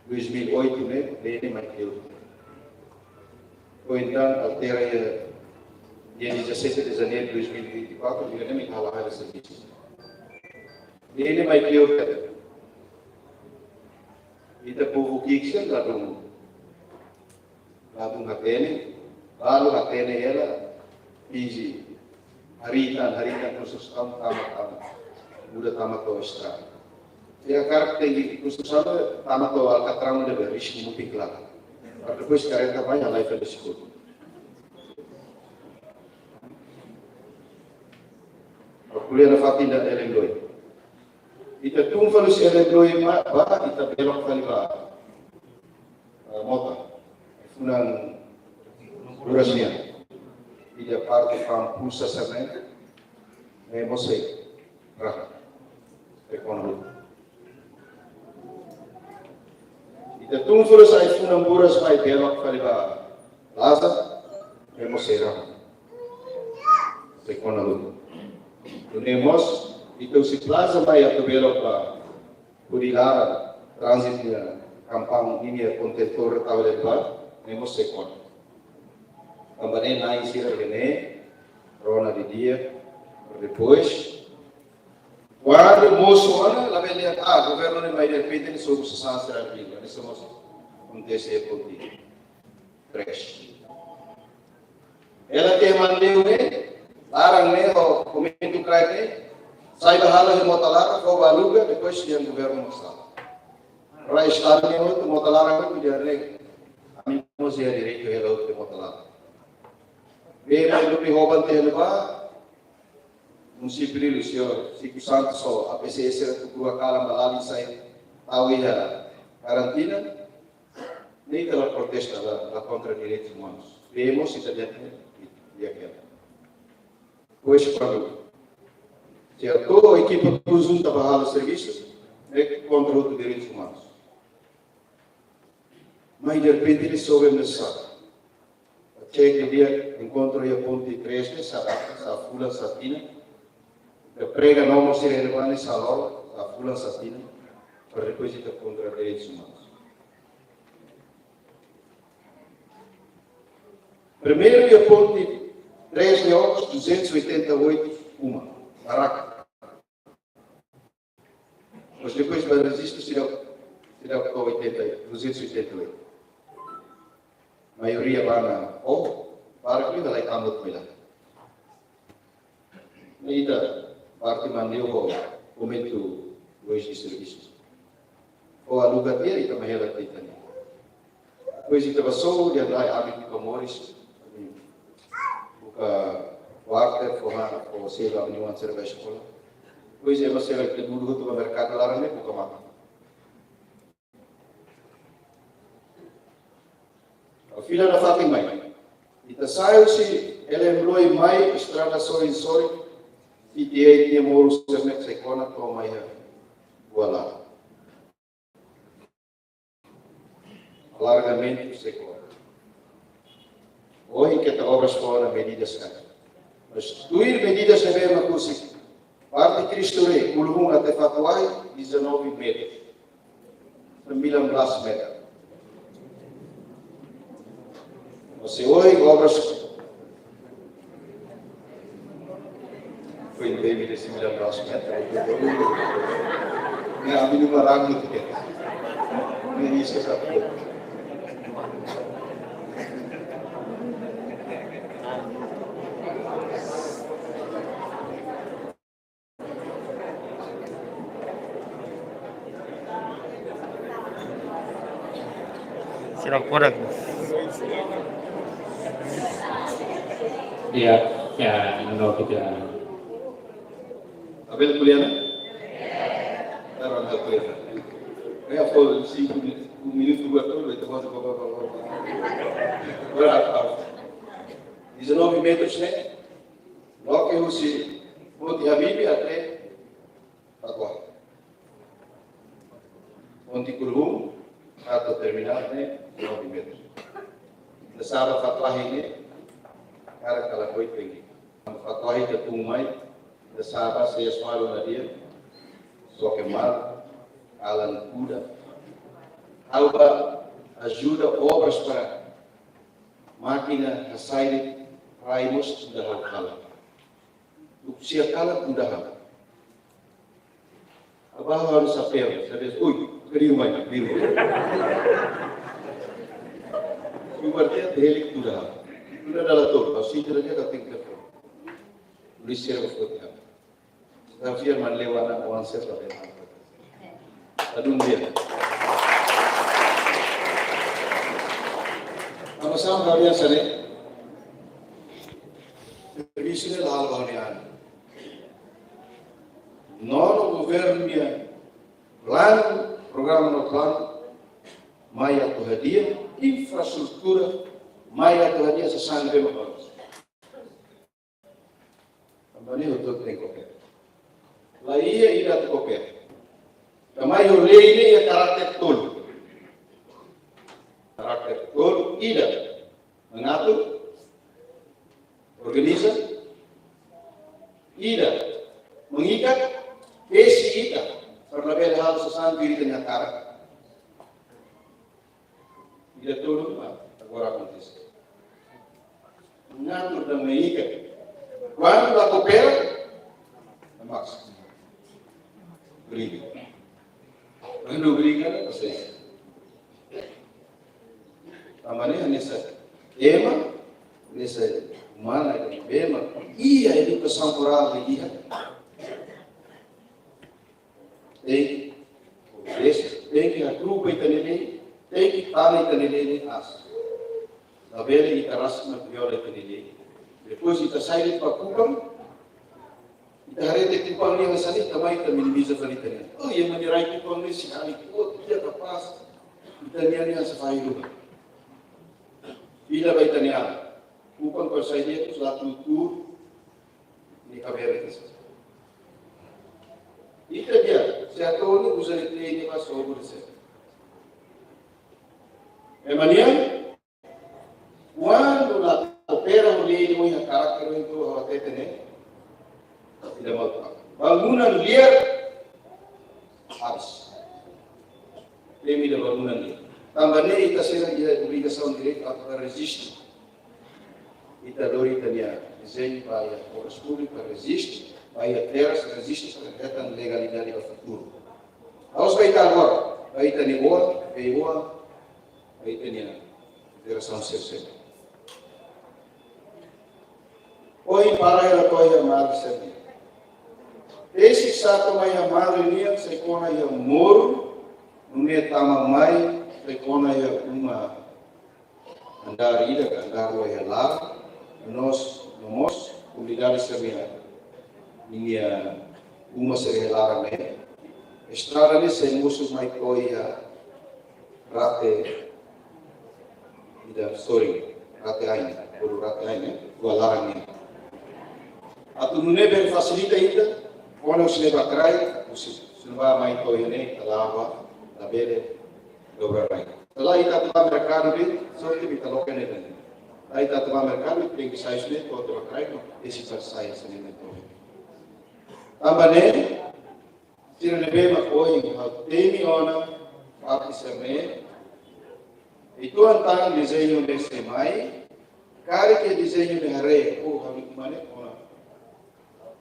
dois mil e oito, ne'e, lei ne'e mai kriou. Ou entaun, altera iha dia dezassete de janeiro de dois mil e vinte e quatro, ne'e, ne'e mai halo halo servisu. Lei ne'e mai kriou, ita povu ki'ik sira ladún, ladún hatene, balu hatene hela, pidi harii tan, harii tan konstrusaun tama, tama. Muda tama to'o estrada. Sira hakarak tenke konstrusaun tama to'o Alcatrão, ne'ebé risku mutin klaru. Para depois karreta bá halai fali eskola. Ko'alia nafatin ida Elem Loi. Ita tun fali husi Elem Loi ma, bá, ita belok fali bá, eh, mota. Funan Buras nian. Ida parte fa'an pulsa sira-ne'e, ne'e mós sei rahun. Sei kona hotu. Ita tun fali sai Funan Buras mai belok fali bá plaza, ne'e mós sei rahun. Sei kona hotu. Nune'e mós, ita husi plaza mai atu belok bá Udi Laran, tránzitu nia kampaun ninia kontentór tau de'it bá, ne'e mós sei kona. Tanba ne'e na'in sira iha ne'e, rona didi'ak, depois, kuandu mosu ona, labele dehan, ah, governu ne'e mai derrepente ne'e sobu sasán sira, ne'e sei mós akontese iha ponte três. Hela tiha Manleu ne'e, laran ne'e ho komentu kraik ne'e, sai bá halo iha mota laran, fó bá aluga, depois dehan governu mós sala. Rai Estadu ne'e hotu, mota laran hotu, dehan ne'e, ami mós iha direitu hela hotu mota laran. Bee mai Lubi Hoban tiha ne'ebá, munisípiu Dili, señór Chico Santos ho APCS sira tuku rua kalan ba lalin sai tau iha karantina, ne'e ita la protesta, la, la kontra direitus umanus. Bee mós ita dehan, dehan hela. Depois, kuandu sira to'o ekipa konjunta bá halo servisu, ne'e kontra hotu direitus umanus. Mas derrepente ne'e sobu ne'e sá. Cek di'ak, enkontru iha ponte três ne'e sá data, sá fulan, sá tinan. Ita prega nomor sira iha ne'ebá ne'e sá loron, sá fulan, sá tinan. Para depois ita kontra direitus umanus. Primeiru iha ponte três ne'e obras duzentos e oitenta e oito uma. Baraka. Mas depois bá rejistu seidauk, seidauk to'o oitenta, duzentos e oitenta e oito. Maioria bá ona, oh, para que ela tambut bela. Ida parte Manleu ho komentu lois de servisu. Fó aluga tiha, ita mai hela tiha ne'e. Depois ita bá sobu, dehan lae, ami buka moris, ami buka kuartél, fó ha'u, fó selu ami-nia oan sira bá eskola. Depois ema sira ke dulu hotu bá merkadu laran ne'e buka matan. Fila nafatin mai. Ita sai husi Elem Loi mai, estrada sorin-sorin, fifty-eight nia moru sira-ne'e sei kona to'o mai iha Bualara. Alargamentu sei kona. Ohin keta obras fó ona medidas kan. Mas tuir medidas ne'ebé mak husi parte Cristo Rei, Ulun até Fatuai, dezanove metros. Sembilan belas meter. Mas ohin obras Baby de sembilan belas meter. Ne'e ami-nia uma rang no tiket. Ne'e isin sa. Sira kodak. Ya, ya, no kita. Abel kuliah? Taruh anda kuliah. Saya full cinco minutos, um minuto, dua, três, oito, quatro, quatro, quatro, quatro. Berapa? Dezanove metros, né? Loke husi Monte Habibi até Fatuahi. Monte Kuruhun, atu terminál ne'e nove metros. Ita sa'e ba Fatuahi ne'e, karik kala oito tinggi. Fatuahi ita tun mai, ita sa'e ba seis malu na dia, só que mal, alan kuda. Ha'u ba ajuda obras para mákina hasai rai mós kuda ha'u kalan. Duk sia kalan kuda ha'u. Abaixo ha'u-nia xapeu, sabe? Ui, keriu mai, keriu. Ui, berarti atu helik kuda ha'u. Kuda dala tolu, ha'u sente lagi ka tem que ter. Polísia era forte, kan? Desafio man lewa na oan ser ta bem. Adun dia. Ama sam harian sane. Servisu ne'e la halo ba ha'u-nia an. Nono governu nia planu, programa no planu, mai atu hadi'a infraestrutura, mai atu hadi'a sasán ne'ebé mak balu. Tanba ne'e hotu tenke koopera. La iha ida atu koopera. Tanba iha lei ne'e iha karakter tolu. Karakter tolu ida. Mengatur, organiza, ida, mengikat, tesi ita, para labele halo sasán diri ita-nia karakter. Ida tolu mak agora akontese. Mengatur dan mengikat. Kuandu la koopera, la maksa. Briga. Kuandu briga, la selesai. Tanba ne'e hanesan ema, hanesan umana, ema, iha edukasaun morál iha. Tenke, tenke hakru'uk ba ita-nia lei, tenke tama ita-nia lei ne'e aas. Labele ita rasik mak viola ita-nia lei. Depois ita sai de'it ba Kupang, ita haree de'it Kupang nian hanesan ne'e, ita mai ita minimiza fali ita-nia. Oh, ema nia rai Kupang ne'e sei halik, oh, ita kapás. Ita-nia nian hanesan fahi ruma. Fila ba ita-nia an. Kupang kuandu sai de'it, la tuur, nia kabere ita. Ita dehan, se atu ne'e uza ita-nia ba sobu de'it. Ema nian, kuandu la koopera ho lei ne'e, ho karakter ne'e, ho hatete ne'e, ita mau. Bangunan liar, habis. Temi ida bangunan liar. Tanba ne'e ita sira iha obrigasaun direitu atu rejistu. Ita lori ita-nia dezeñu ba iha obras públikas, rejistu, ba iha terras, rejistu, para hetan legalidade ba futuru. La'ós ba ita agora, ba ita-nia oan, ba ita-nia oan, ba ita-nia jerasaun sira seluk. Ohin para hela to'o iha Madre Sérvia. Tesi sá to'o mai iha Madre nian, sei kona iha moru, nune'e tama mai, sei kona iha uma andár ida ka andár rua iha laran, no mós, no mós, komunidade sira-nia, ninia uma sira iha laran ne'e. Estrada ne'e sei mosu mai to'o iha rate ida sorin, rate ain, boru rate ain, dua laran ne'e. Atu nune'e bele fasilita ita, kuandu sira bá kraik, husi, sira bá mai to'o iha ne'e, ita la'o, labele, dobra rai. Selae ita atu bá merkadu de'it, sorte ita loke ne'e de'it. Selae ita atu bá merkadu, tenke sai husi ne'e, to'o ita bá kraik, no, ese para sai husi ne'e to'o. Tanba ne'e, sira ne'ebé mak ohin, ha'u temi ona, parte sira-ne'e, uitoan tan dezeñu ne'e sei mai, karik dezeñu ne'e haree, oh, ha'u mane, ona.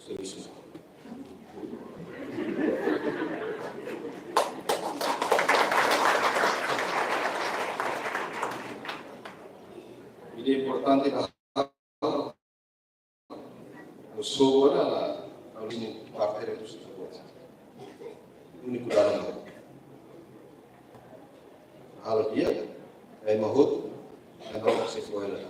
servisu. Ida importante ba ha'u, sobu adalah ha'u-nia partner itu sudah buat. Úniku dalan. Halo dia, eh, mahut, dan orang sesuai lah.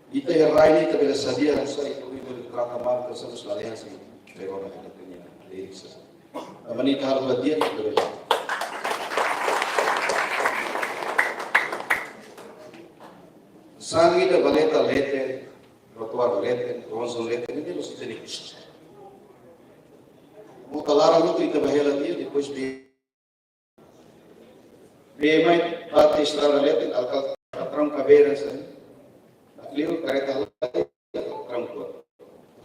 Ita iha rai ne'e ita bele sadia, ita bele trata mal, ita harus aliansi, pero na kita punya diri sa. Amanhã ita harus latihan, ita bele. Sasán ida valeta leten, trotoar leten, ronson leten, ne'e mós ita-nia. Mota laran hotu ita bá hela tiha, depois bee, bee mai bate estrada leten, alkatraun kabeira sa. Nakliu kareta halai, alkatraun kuat.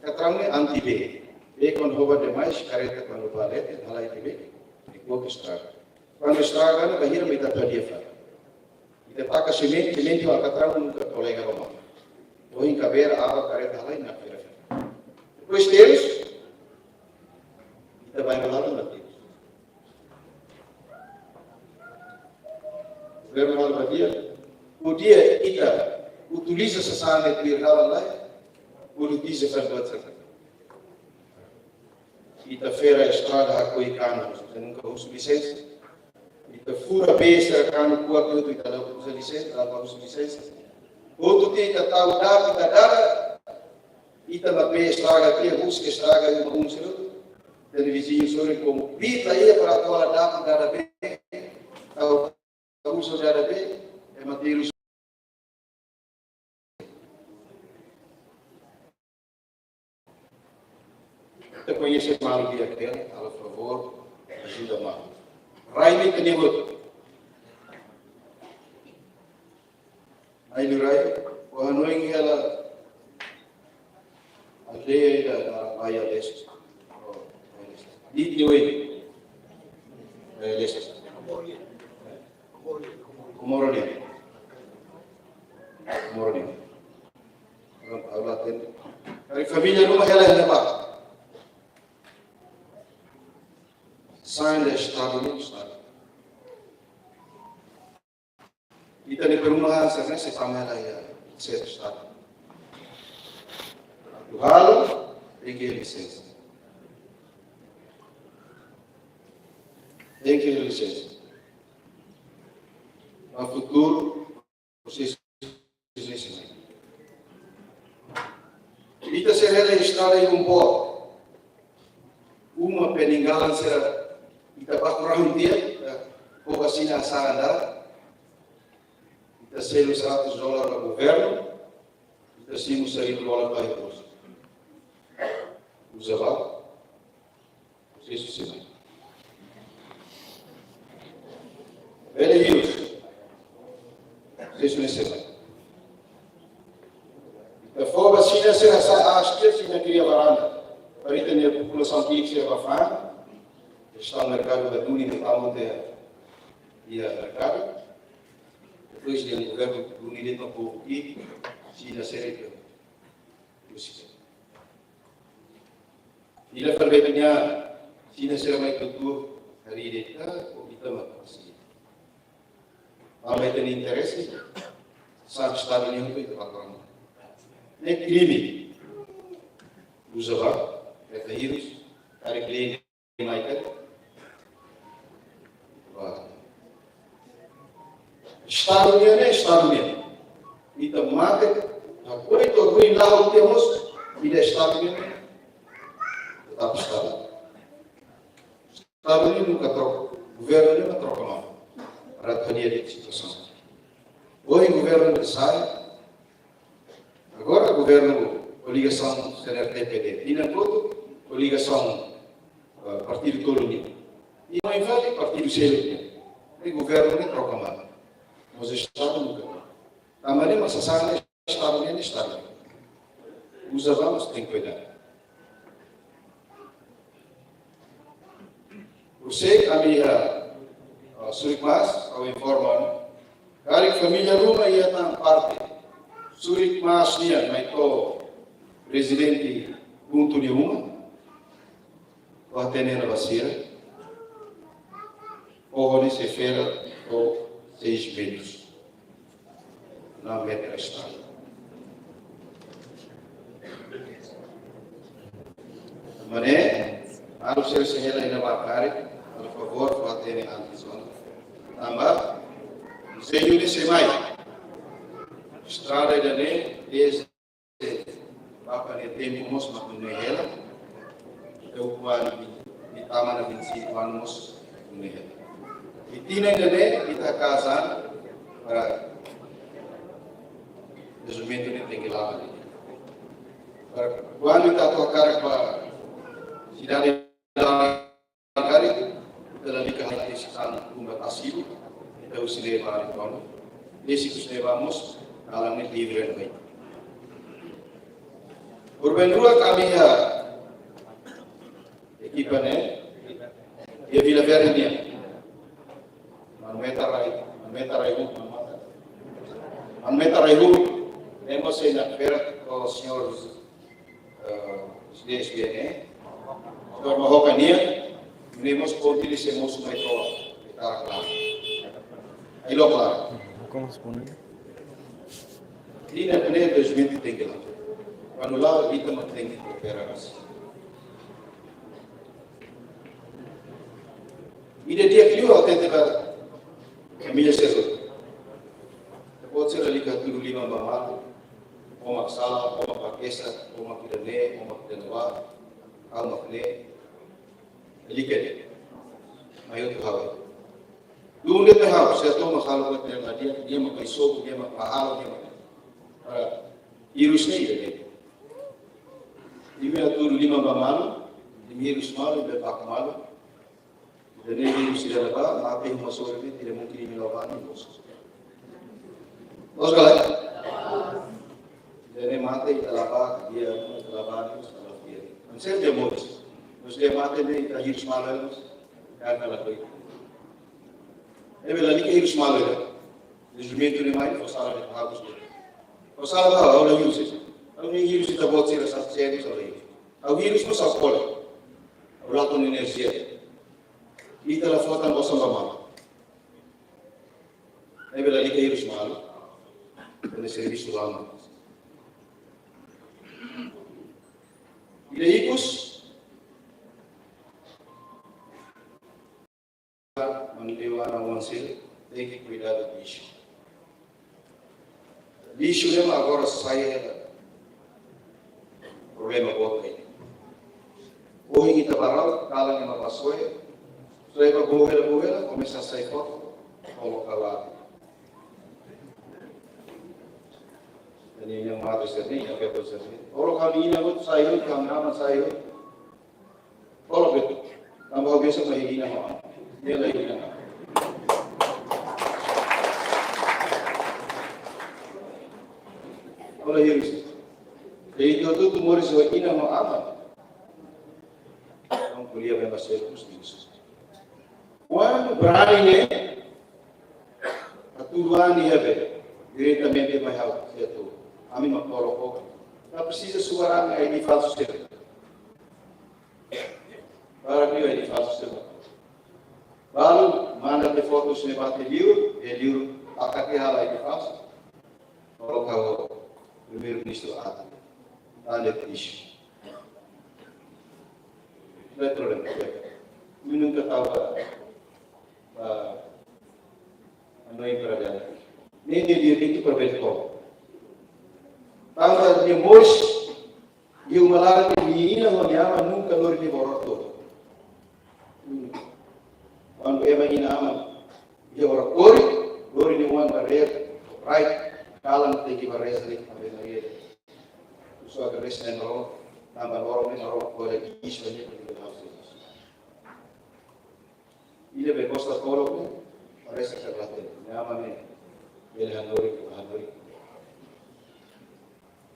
Alkatraun ne'e anti bee. Bee kuandu hoba demais, kareta kuandu bá leten, halai tiha bee, ne'e kuak estraga. Kuandu estraga ne'e, bainhira mak ita hadi'a fali? Ita taka simente, simente ho alkatraun nunka kolega ho malu. Ohin kabeira, aban, kareta halai, nakfira. Depois terus, ita bá hela laran, terus. Governu halo ba dia, podia ita utiliza sasán ne'e tuir dalan lai, produtiza fali buat sira. Ita fera estrada, hakoi kanu, ita nunka husu lisensa. Ita fura bee sira, kanu kuak hotu, ita la husu lisensa, la husu lisensa. Hotu tiha ita tau dapur, ita dada, ita mak bee estraga tiha, husik estraga, ita mak husu. Ita-nia viziñu sorin, komu bita ia para atu halo dapur dada bee, tau husu dada bee, ema terus. Ita koñese malu di'ak, halo favór, ajuda malu. Rai ne'e ita-nia hotu. Ai, liurai, ha'u hanoin hela aldeia ida naran Baia Leste. Di, di Oe. Komoro nian. Komoro nian. Prontu, ha'u la hatene. Karik família ruma hela iha ne'ebá. Sai da Estadu nian, Estadu. Ita-nia perumahan sira-ne'e sei tama hela iha sede Estadu. Atu halo, tenke lisensa. Tenke lisensa. Ba futuru, prosesu lisensa. Ita sei hela estrada iha Umpoa. Uma peninggalan sira ita baku rahun tiha, ita fó ba sira sa'e andar. Ita selu seratus dolar ba governu, ita simu seribu dolar ba terus. Uza ba, prosesu sei mai. Bele hirus. Prosesu ne'e sei mai. Ita fó ba sira sira sa'e aas tiha, sira kria varanda. Para ita-nia populasaun ki'ik sira bá fa'an. Ita merkadu ba duni ne'e tama tiha iha merkadu. Depois de governu duni de'it ba povu ki'ik, sira sira ke. Terus. Ida fali ba ita-nia, sira sira mai tuur, harii de'it, ah, ko ita mak pasti. Tanba ita-nia interese, sa'e Estadu nian hotu ita patrón. Ne'e krime. Uza ba, ita hirus, karik lei mai ka. Ba. Estadu nian ne'e, Estadu nian. Ita mate, na kueto ruin lau temos, ida Estadu nian ne'e. Tetap Estadu. Estadu nian nunka troka, governu nian la troka manu. Para atu hadi'a de'it situasaun. Ohin governu ne'e sai, agora governu koligasaun C N R T P D. Tinan kotuk koligasaun, eh, partidu tolu nian. I mai fali partidu seluk nian. Ne'e governu ne'e troka manu. Mas Estadu nunka troka. Tanba ne'e mak sasán ne'e Estadu nian, Estadu. Uza ba, mas tenke kuidadu. Por sei ami iha, ah, Surikmas, ha'u informa, karik família ruma iha tan parte Surikmas nian mai to'o Prezidente Guntur nia uma. Ha'u hatene ona ba sira. Foho ne'e sei fera to'o seis metros. Não metre Estadu. Maibé, atu sira sei hela iha ne'ebá karik, por favór, ha'u hatene antes ona. Tanba, sei yu de semai. Estrada ida-ne'e, desde Bapa nia tempu mós mak ne'e hela. Ita ukun, ita tama iha vinte e cinco anos mós mak ne'e hela. I tinan ida-ne'e ita kazan para dezenvolvimentu ne'e tenke la'o. Para kuandu ita atu hakarak ba sidade karik, ita lalika hati sisan kumba tasibu, ita husi ne'ebá rai kono. Desi husi ne'ebá mós, kalan ne'e livre rai. Urban rua kami iha ekipa ne'e, iha Vila Verde nian. Manu Meta Rai, Manu Meta Rai Hub, Manu Meta. Manu Meta Rai Hub, ne'e mós sei na fera ho señór eh, S D S B N, eh. Señór Mahoka nian, ne'e mós ponte de sei mosu mai to'o, Tarak Laran. Ai lo klaru. Como se pone? Tinan ne'e dois mil e trinta e lá. Kuandu la'o, ita mak tenke koopera rasik. Ida di'ak liu ha'u hatete ba família sira. Depois sira lalika tuur liman ba malu. Ó mak sala, ó mak bakesa, ó mak ida-ne'e, ó mak ida-ne'ebá, ha'u mak ne'e. Lalika de'it. Mai hotu ha'u. Duun de'it ha'u, se atu mak halo buat ne'ebé la di'ak, nia mak bá sobu, nia mak bá halo, nia mak. Ah, hirus ne'e ida-ne'e. Imi atu tuur liman ba malu, imi hirus malu, imi baku malu. Ida-ne'e hirus ida-ne'ebá, mate iha uma sorin ne'e, tidak mungkin imi la'o ba nia mosu. Loos ka lae? Ida-ne'e mate ita la bá, nia ita la bá, nia ita la bá. Maibé nia moris. Maibé nia mate ne'e ita hirus malu, maibé karena la koi. Ne'ebé lalika hirus malu ida. Dezenvolvimentu ne'e mai, fó sala de'it ba ha'u, fó sala ba ha'u, ha'u la hirus. Ha'u ne'e hirus ita-boot sira sa sériu sa lei. Ha'u hirus mós ha'u kole. Ha'u lakon enerjia. Ita la fó tan osan ba malu. Ne'ebé lalika hirus malu. Ita-nia servisu lama. Ida ikus, mane wana wan sira, tenke kuidadu lixu. Lixu ne'e mak agora sai problema boot ne'e. Ohin ita bá rua, kalan ema bá soe, soe ba bohela bohela, komesa sai foto, koloka lá. Ne'e nia matu sira-ne'e, nia feto sira-ne'e. Koloka mina buat sai, kameraman sai. Koloka buat. Tanba ha'u besik mai inan ho aman. Nia la inan. Ha'u la hirus. Jadi, ita hotu-hotu moris ho inan ho aman. Entaun ko'alia bem ba sira, os dias. Kuandu brani ne'e, atu brani ne'ebé, diretamente mai ha'u, sira atu. Ami mak koloka. La presiza subarang I D falsu sira. Para ke I D falsu sira. Balu, manda tiha foto sira ba liur, e liur, taka tiha halo I D falsu. Koloka ho Primeiru-Ministru atu. Tanda isu. Não é problema. Ami nunka tau ba, ba, hanoin para dentro. Ne'e nia direitu para bele koloka. Tanba nia moris, nia uma laran, nia inan ho nia aman nunka lori nia ba oras to'o. Kuandu ema inan aman iha oras kori, lori nia oan ba reza, right, kalan tenke ba reza de'it Ave Maria. Só agradese Maromak, tanba Maromak ne'e Maromak kole isu ne'e para ita halo. Ida be gosta kolo, parese ke late. Nia aman ne'e, bele hanorin, hanorin.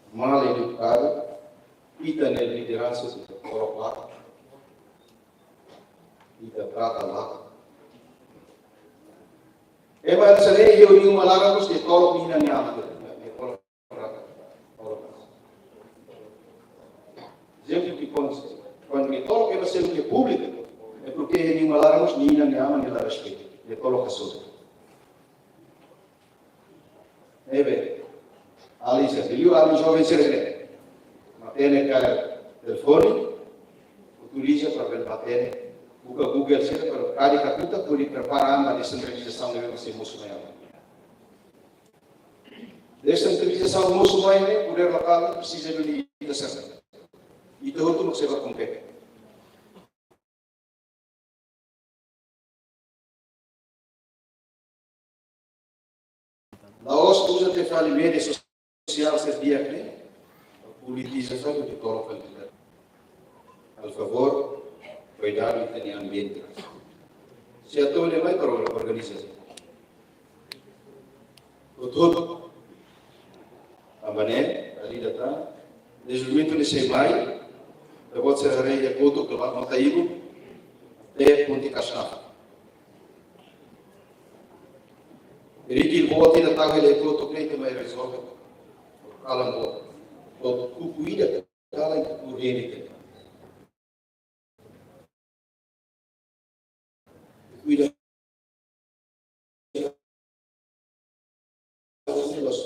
Mal edukadu, ita-nia lideransa ita kolo ba, ita trata la. Ema sira ne'e, nia uma laran mós nia kolo mina nia aman, nia kolo. Ezemplu ke kuandu, kuandu nia kolo ke ba selu ke públiku, é porque nia uma laran mós nia inan nia aman nia la respeitu, nia kolo kaso. Ne'ebé, alin sira, liuliu alin joven sira ne'e, matenek ka telefone, utiliza para bele matenek, buka Google sira para kadi kakutak, hodi prepara an ba desentralizasaun ne'ebé mak sei mosu mai aban. Desentralizasaun mosu mai ne'e, podér lokál presiza de ita sira. Ita hotu mak sei bá kompete. La'ós uza tiha fali média sosiál sira di'ak ne'e, politiza fali, ita kolo fali. Al favor, kuidadu ita-nia ambiente. Se atu ida mai para organiza. Hotu-hotu. Tanba ne'e, ali data, dezenvolvimentu ne'e sei mai, ita-boot sira haree iha kotuk, ita bá Mota Ibu, até Ponte Cascava. Riki boot ida tau hela iha kotuk ne'e ita mai rezolve. Kalan boot. Boot kuku ida, kalan kuku rene ita. Kuku ida. Los,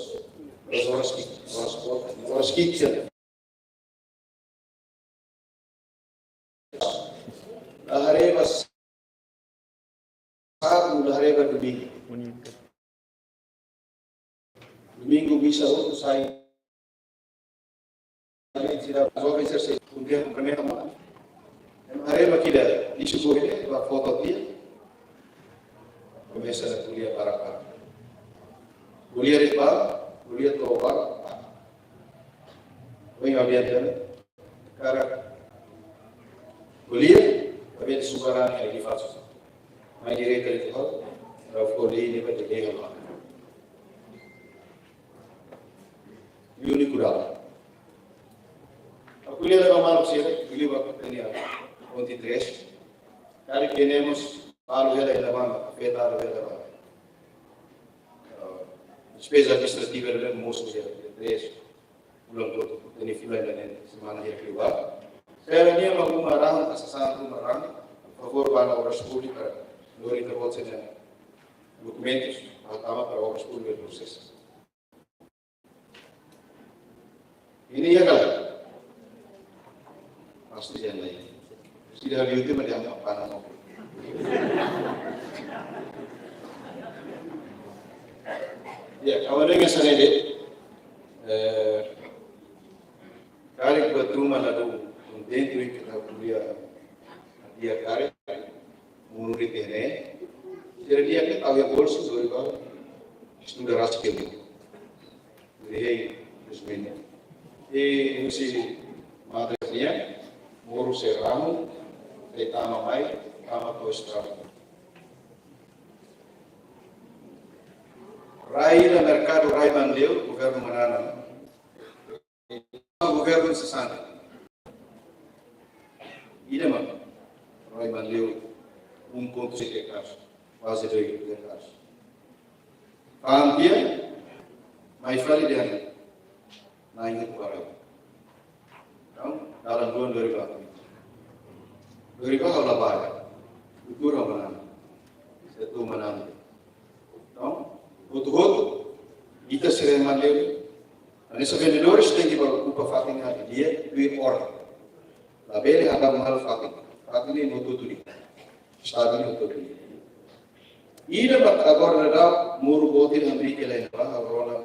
los horas ki, horas boot, horas ki. La haree ba sábadu, la haree ba domingu. Domingu misa hotu sai. Sira joven sira sei kumpre, kumprimenta mós. Ema haree ba ida, isu boot ne'e, ba foto tiha. Komesa ko'alia barak-barak. Ko'alia de'it ba, ko'alia to'o ba. Oi, ambiente ne'e. Karik ko'alia, tapi subarang ne'e I D falsu. Mai direta itu hal, rau ko'alia ne'e ba direta hal. Úniku dalan. Ha'u ko'alia ba maluk sira, ko'alia ba P N L, ponte três. Karik ne'e mós balu hela hela bang, afetadu hela bang. despeza administrativa ne'ebé mosu iha três fulan kotuk, tenke fila iha ne'e semana hirak liubá. Sira-nian mak uma rahan, asa sasán uma rahan, favór ba Obras Públikas, lori ita-boot sira-nia dokumentus, ba tama ba Obras Públikas prosesu. Imi iha ka lae? Pasti iha lae. Sira liu tiha mak dehan apa nama. Ya, kawan dengan sana deh. Eh, karik buat rumah la dún, kontente, ita ko'alia, dia karik, mundu ri tene, sira-nia ke tau iha bolsu, dori ba estuda rasik. Dori hei, dos mene. E, husi madre nian, moru sei ramu, sei tama mai, tama to'o estrada. Rai iha merkadu rai Manleu, governu manán. Governu sasán. Ida mak rai Manleu um ponto cinco hectares, kuaze dois hectares. Fa'an tiha, mai fali dehan na'in-rua para. Entaun, dalan rua dori ba. Dori ba ha'u la bá. Kultura manán. Setu manán. Entaun, hotu-hotu, ita sira Manleu, hanesan vendedores tenke ba okupa fatin ne'ebé di'ak, tuir orden. Labele hadaun malu fatin. Fatin ne'e hotu-hotu de'it. Estadu ne'e hotu-hotu de'it. Ida mak agora daudaun, moru boot ida hamriik hela iha ne'ebá, ha'u rona.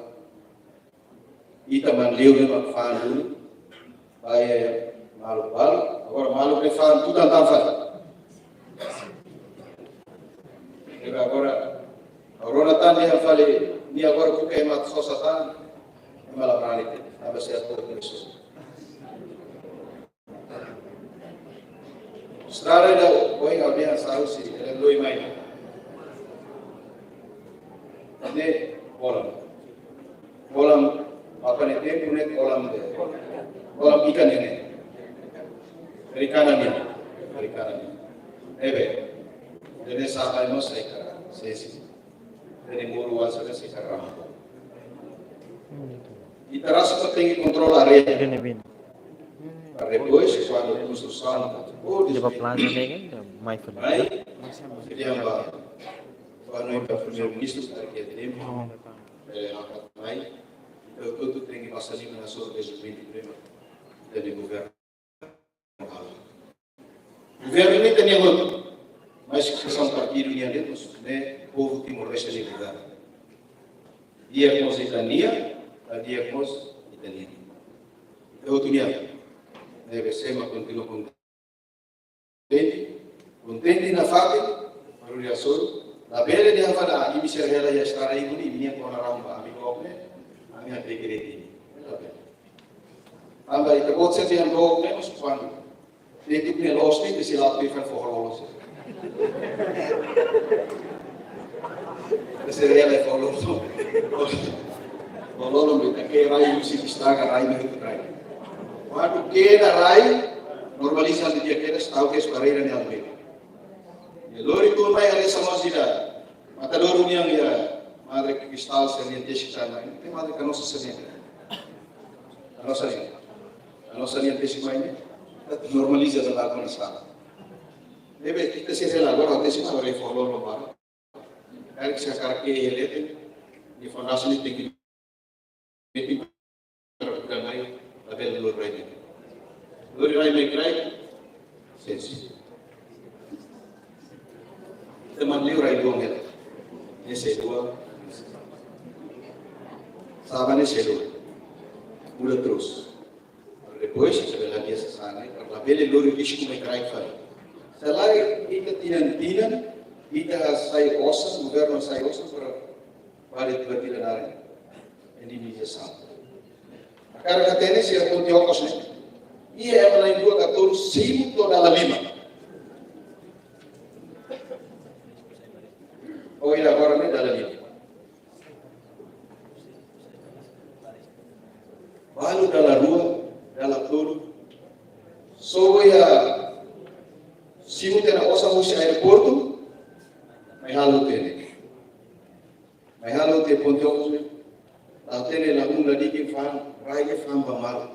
Ita Manleu ne'e mak fa'an duni. Ba iha maluk balu. Agora maluk ne'e fa'an tutan tan fali. Entaun agora, agora tan dehan fali, nia agora buka ema sosa tan, ema la brani te, aba se ato ke sosa. Estrada ida, oi, ha'u dehan sa'e husi, ela loi mai. Ne'e, bola. Kolam, apa ne'e tempu ne'e kolam de. Kolam ikan ne'e. Perikanan ne'e. Perikanan ne'e. Ne'ebé. Ne'e sá mai mós sei ka, sei si. Ne'e moru asa sei ka ramo. Ita rasik tenke kontrola área. Para depois, kuandu konstrusaun, oh, Dia ba planu ne'e kan, mai fali. Mai, dia ba, kuandu ita Primeiru-Ministru, para ke tempu, eh, angkat mai, ita hotu tenke pasa ni mana soro dezenvolvimentu problema dari governu. Governu ne'e ita-nian hotu, mas ke são partidu nian de'it, ne'e povu Timor-Leste nia governu. Di'ak mós ita-nian, la di'ak mós ita-nian. Ita hotu nian. Ne'ebé sira mak kontinua kontente. Kontente nafatin, baru dia sol. Labele dehan fali, imi sira hela iha estrada imi-nian, imi-nian kona raun ba ami kok ne'e, ami hapeke de'it imi. Labele. Tanba ita-boot sira dehan kok ne'e, mas kuandu. Ita-nia loos ne'e, ita sei la tuir fali fó lolo. Ita sei hela fó lolo. Fó lolo, ita ke rai, husi estraga rai, ne'e rai. Kuandu keda rai, normaliza, ita keda, estadu ke barreira ne'e almeida. E lori tun mai hanesan mós ida. Matadouro nian iha Madre Cristal sira-nian tesi ka lae. Ne'e Madre Canossa sira-nian. Canossa nian. Canossa nian tesi mai ne'e. Normaliza dala rua ona sala. Ne'ebé ita sei hela agora tesi mai, agora fó lolo ba. Karik sira hakarak ke hela, nia fondasi ne'e tenke Ita rai mai, labele lori rai mai. Lori rai mai kraik, sensi. Ita Manleu rai-luan hela. Ne'e sei lua. Saba ne'e sei lua. Muda terus. Depois, ita bele hadi'a sasán ne'e, para labele lori risku mai kraik fali. Se lae, ita tinan-tinan, ita hasai osan, governu hasai osan, para Vale tiba-tiba naran indemnizasaun. Hakarak hatene sira ponte okos ne'e. Iha ema na'in-rua ka tolu simu to'o dala lima. Oh, ida agora ne'e dala lima. Balu dala rua, dala tolu. Só iha simu tiha ona osan husi aeroportu, mai halo tiha ne'e. Mai halo tiha ponte okos ne'e, Hatene la hun ladiki fa'an, rai ke fa'an ba malu.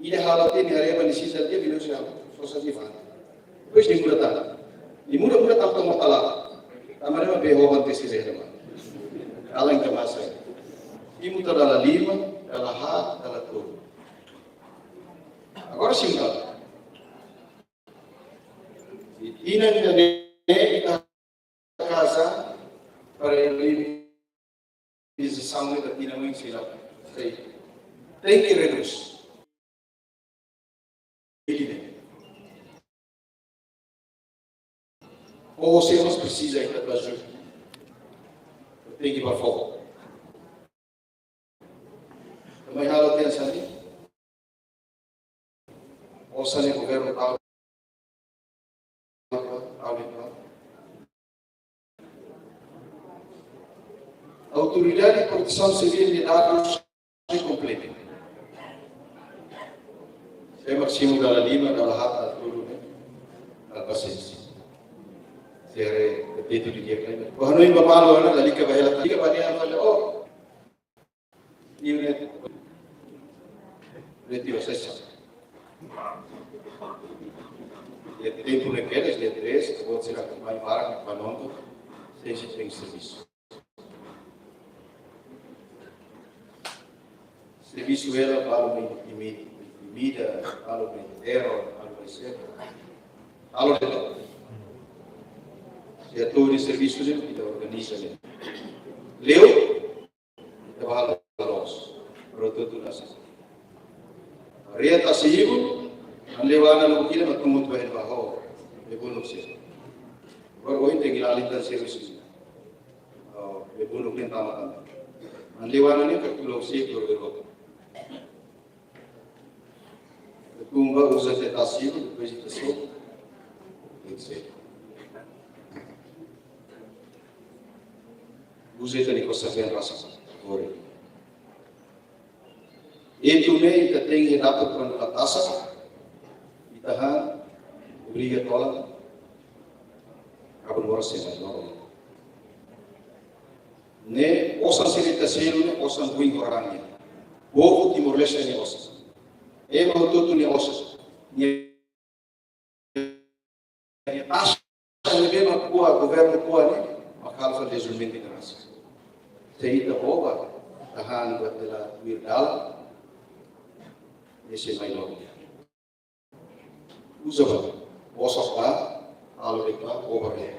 Ida halo tene haree ba ne'e sisa ke bilu siapa, sosa si fa'an. Depois nia muda tan. Nia muda, muda tan to'o mota laran. Tanba ne'e mak bee hoban tesi bee hoban. Kalan ke masa. Nia muda dala lima, dala haat, dala tolu. Agora sim, kalan. Ita-nia, ita-nia, ita-nia kaza para indenizasaun ne'e ita-nia mãe sira. Sei. Tenke redús. Ita-nia. Ou se mós presiza ita-nia ajuda. Tenke ba foho. Mai halo tiha hanesan ne'e. Osan ne'e governu tau, tau, tau. Autoridade Protesaun Sivíl nia dadus kompletu. Sé mak simu dala lima, dala haat, dala tolu ne'e. Dala pasiénsia. Sira, eh, tetun di'ak ne'e. Wah, no imba malu, na, lalika ba hela, lalika ba nia, fala, oh. Unit Retiro Sesa. Dia tempu ne'e kedas, dia tres, buat sira akompaña barak, ba nonton, sei, sei tenke servisu. Servisu hela, balu mai intimi-, intimida, balu mai teror, balu mai seta. Halo de'it. Dia tuur nia servisu ne'e, ita organiza ne'e. Liu, ita ba halo loos. Produtu nasa. Ria tasi ibu, an lewana no kira ma tumut bahin ba ho. Bee bunuk sira. Baru ohin tenke la litan servisu. Oh, bee bunuk ne'e tama tama. An lewana ne'e ka tulo si tulo bee bunuk. Tumba uza te tasi ibu, depois ita so. Tem que ser. Uza ita-nia kosa ben rasa. Ori. Ita ne'e ita tenke dapat kuandu la tasak, ita han, obriga tola, kabun mora sema loro. Ne'e osan sira ita selu ne'e osan ruin orang ne'e. Povu Timor-Leste nia osan. Ema hotu-hotu nia osan. Nia taxa ne'ebé mak ko'a, governu ko'a ne'e, mak halo fali dezenvolvimentu ita-nia nasaun. Se ita boba, tahan buat bela wir dalan, ese mai logo. Uza ba, bosok ba, alo de ba, boba de.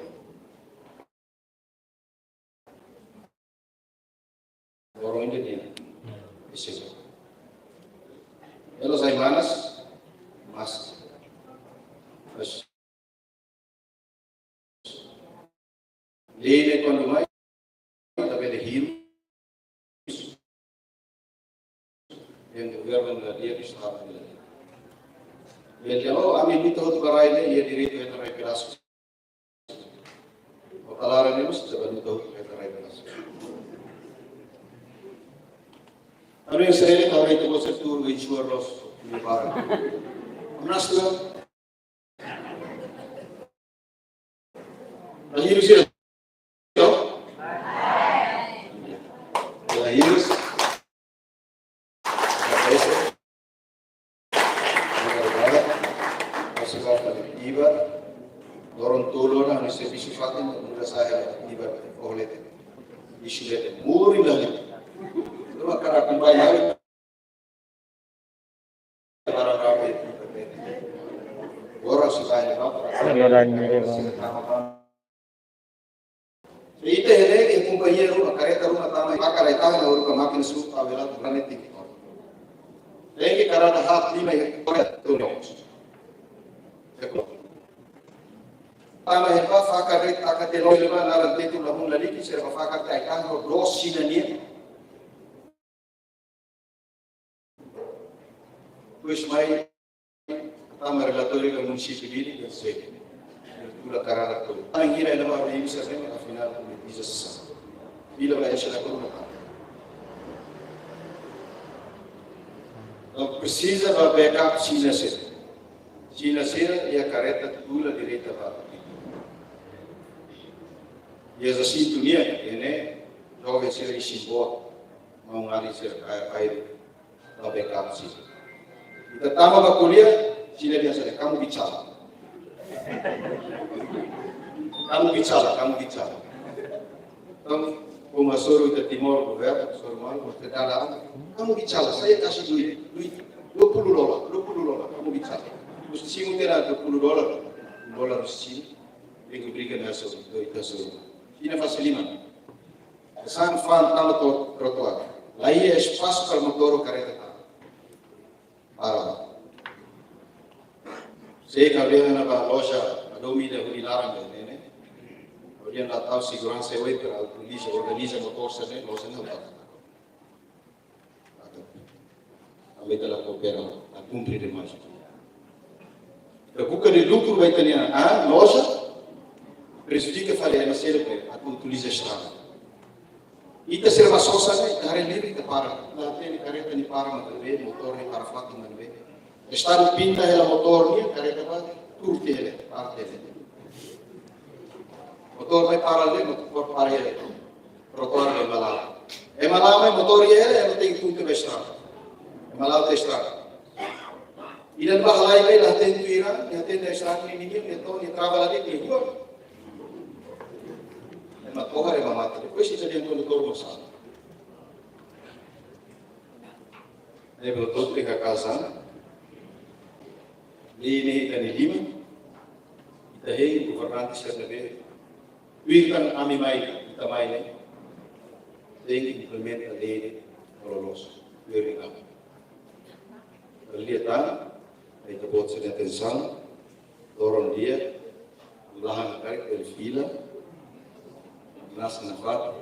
Orang Indonesia. Isi. Elo sai manas, mas. Mas. Lei ne'e kuandu mai, ita bele hirus. Yang governu la dia bisa apa dia. Bele, oh, ami ita hotu ba rai ne'e, iha direitu ita rai pedasu. Kota laran ne'e mós coba ita hotu ba rai pedasu. Ami sering tahu itu bos itu, insuar los, ini barang. Mas tu, la hirus ya? La hirus. Obrigadu. Obrigadu. Iba, loron tolu ona, ami servisu fatin, muda saya, iba, oh, lete. Isu lete, muri lali. Luma kara kumbai lali. Barang kami. Orang suka ini, Pak. Orang ini, Pak. Ita hele ke kompañia ruma, kareta ruma tama, maka rai tahan na uruka mákina su, tau hela tu rane tiki. Lagi kareta hap lima ya, korea tu nyok. Tama hepa, fakar rai taka telo lima, naran tetu lahun laliki, serba fakar tai tahan, dos sina nia. Depois mai tama relatóriu ba munisípiu Dili, dan sei. Kula karara tu. Ang hira ina ba ini sa sema, afinál, kumi bisa sesa. Bila ba esa la kurma. Entaun presiza ba backup sina sira. Sina sira, iha kareta tula direta ba. Iha jasintu nian, ne'e, joven sira isin-boot, maun-alin sira kaer ai ba backup sira. Ita tama ba ko'alia, sira dehan saida, kamu bicara. Kamu bicara, kamu bicara. Entaun, komu hasoru ita Timor, governu, hasoru malu, governu, kamu bicara, saya kasih duit, duit, dua puluh dolar, dua puluh dolar, kamu bicara. Husi simu tiha dua puluh dolar, dolar husi simu, tenke obriga nia hasoru, ita hasoru. Sira fase liman. Sa'e fa'an tama to'o trotoar. La iha espasu para motór ou kareta tama. Para. Se kaben na ba loja, atu domin ida hodi laran ne'e, ne'e. Hodi anda tau seguransa e wei para utiliza, organiza motór sira-ne'e, loja ne'e, otak. Tanba ita la koopera, la kumpre demais. Ita buka lukru ba ita-nia, ah, loja, prejudika fali ema seluk atu utiliza estrada. Ita sira ba sosa ne'e, ita haree livre, ita para. La hatene kareta nia para mak ne'ebé, motór nia para fatin mak ne'ebé. Estadu pinta hela motór nian, kareta ba, tuur tiha hela, para tiha hela. Motór mai para hela, motór para hela. Trotoar ba ema la'o. Ema la'o mai motór iha hela, ema tenke tun tiha ba estrada. Ema la'o tiha estrada. Ida ba halai mai la hatene tuir an, la hatene estrada ne'e, ne'e, ne'e, ne'e, ne'e, trava la de'it, ne'e, rua. Ema tohar, ema mate. Depois ita dehan kondutór mós sala. Ne'ebé hotu-hotu tenke hakaas an. Ne'e, ne'e ita-nia liman. Ita hein governante sira ne'ebé tuir tan ami mai, ita mai ne'e. Tenke implementa lei ne'e ho loloos. Tuir ami. Lia tan, ita-boot sira-nia atensaun. Loron di'ak, lahan karik el fila. Nasa nafatin.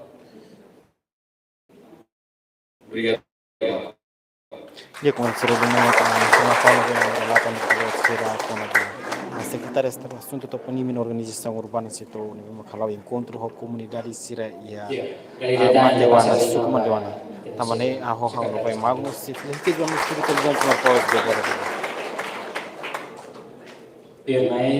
Obrigadu. Di'ak, komu sira dehan, ah, sira fala de relata no que sira kona-ba, ah, Secretaria de Estado Asuntu Toponímia no Organizasaun Urbana, setór ne'ebé mak hala'o enkontru ho komunidade sira iha, ah, Mandewana, suku Mandewana. Tanba ne'e, ah, ho ha'u no pai Magno, se fica de um estudo que eles vão tomar pós de agora.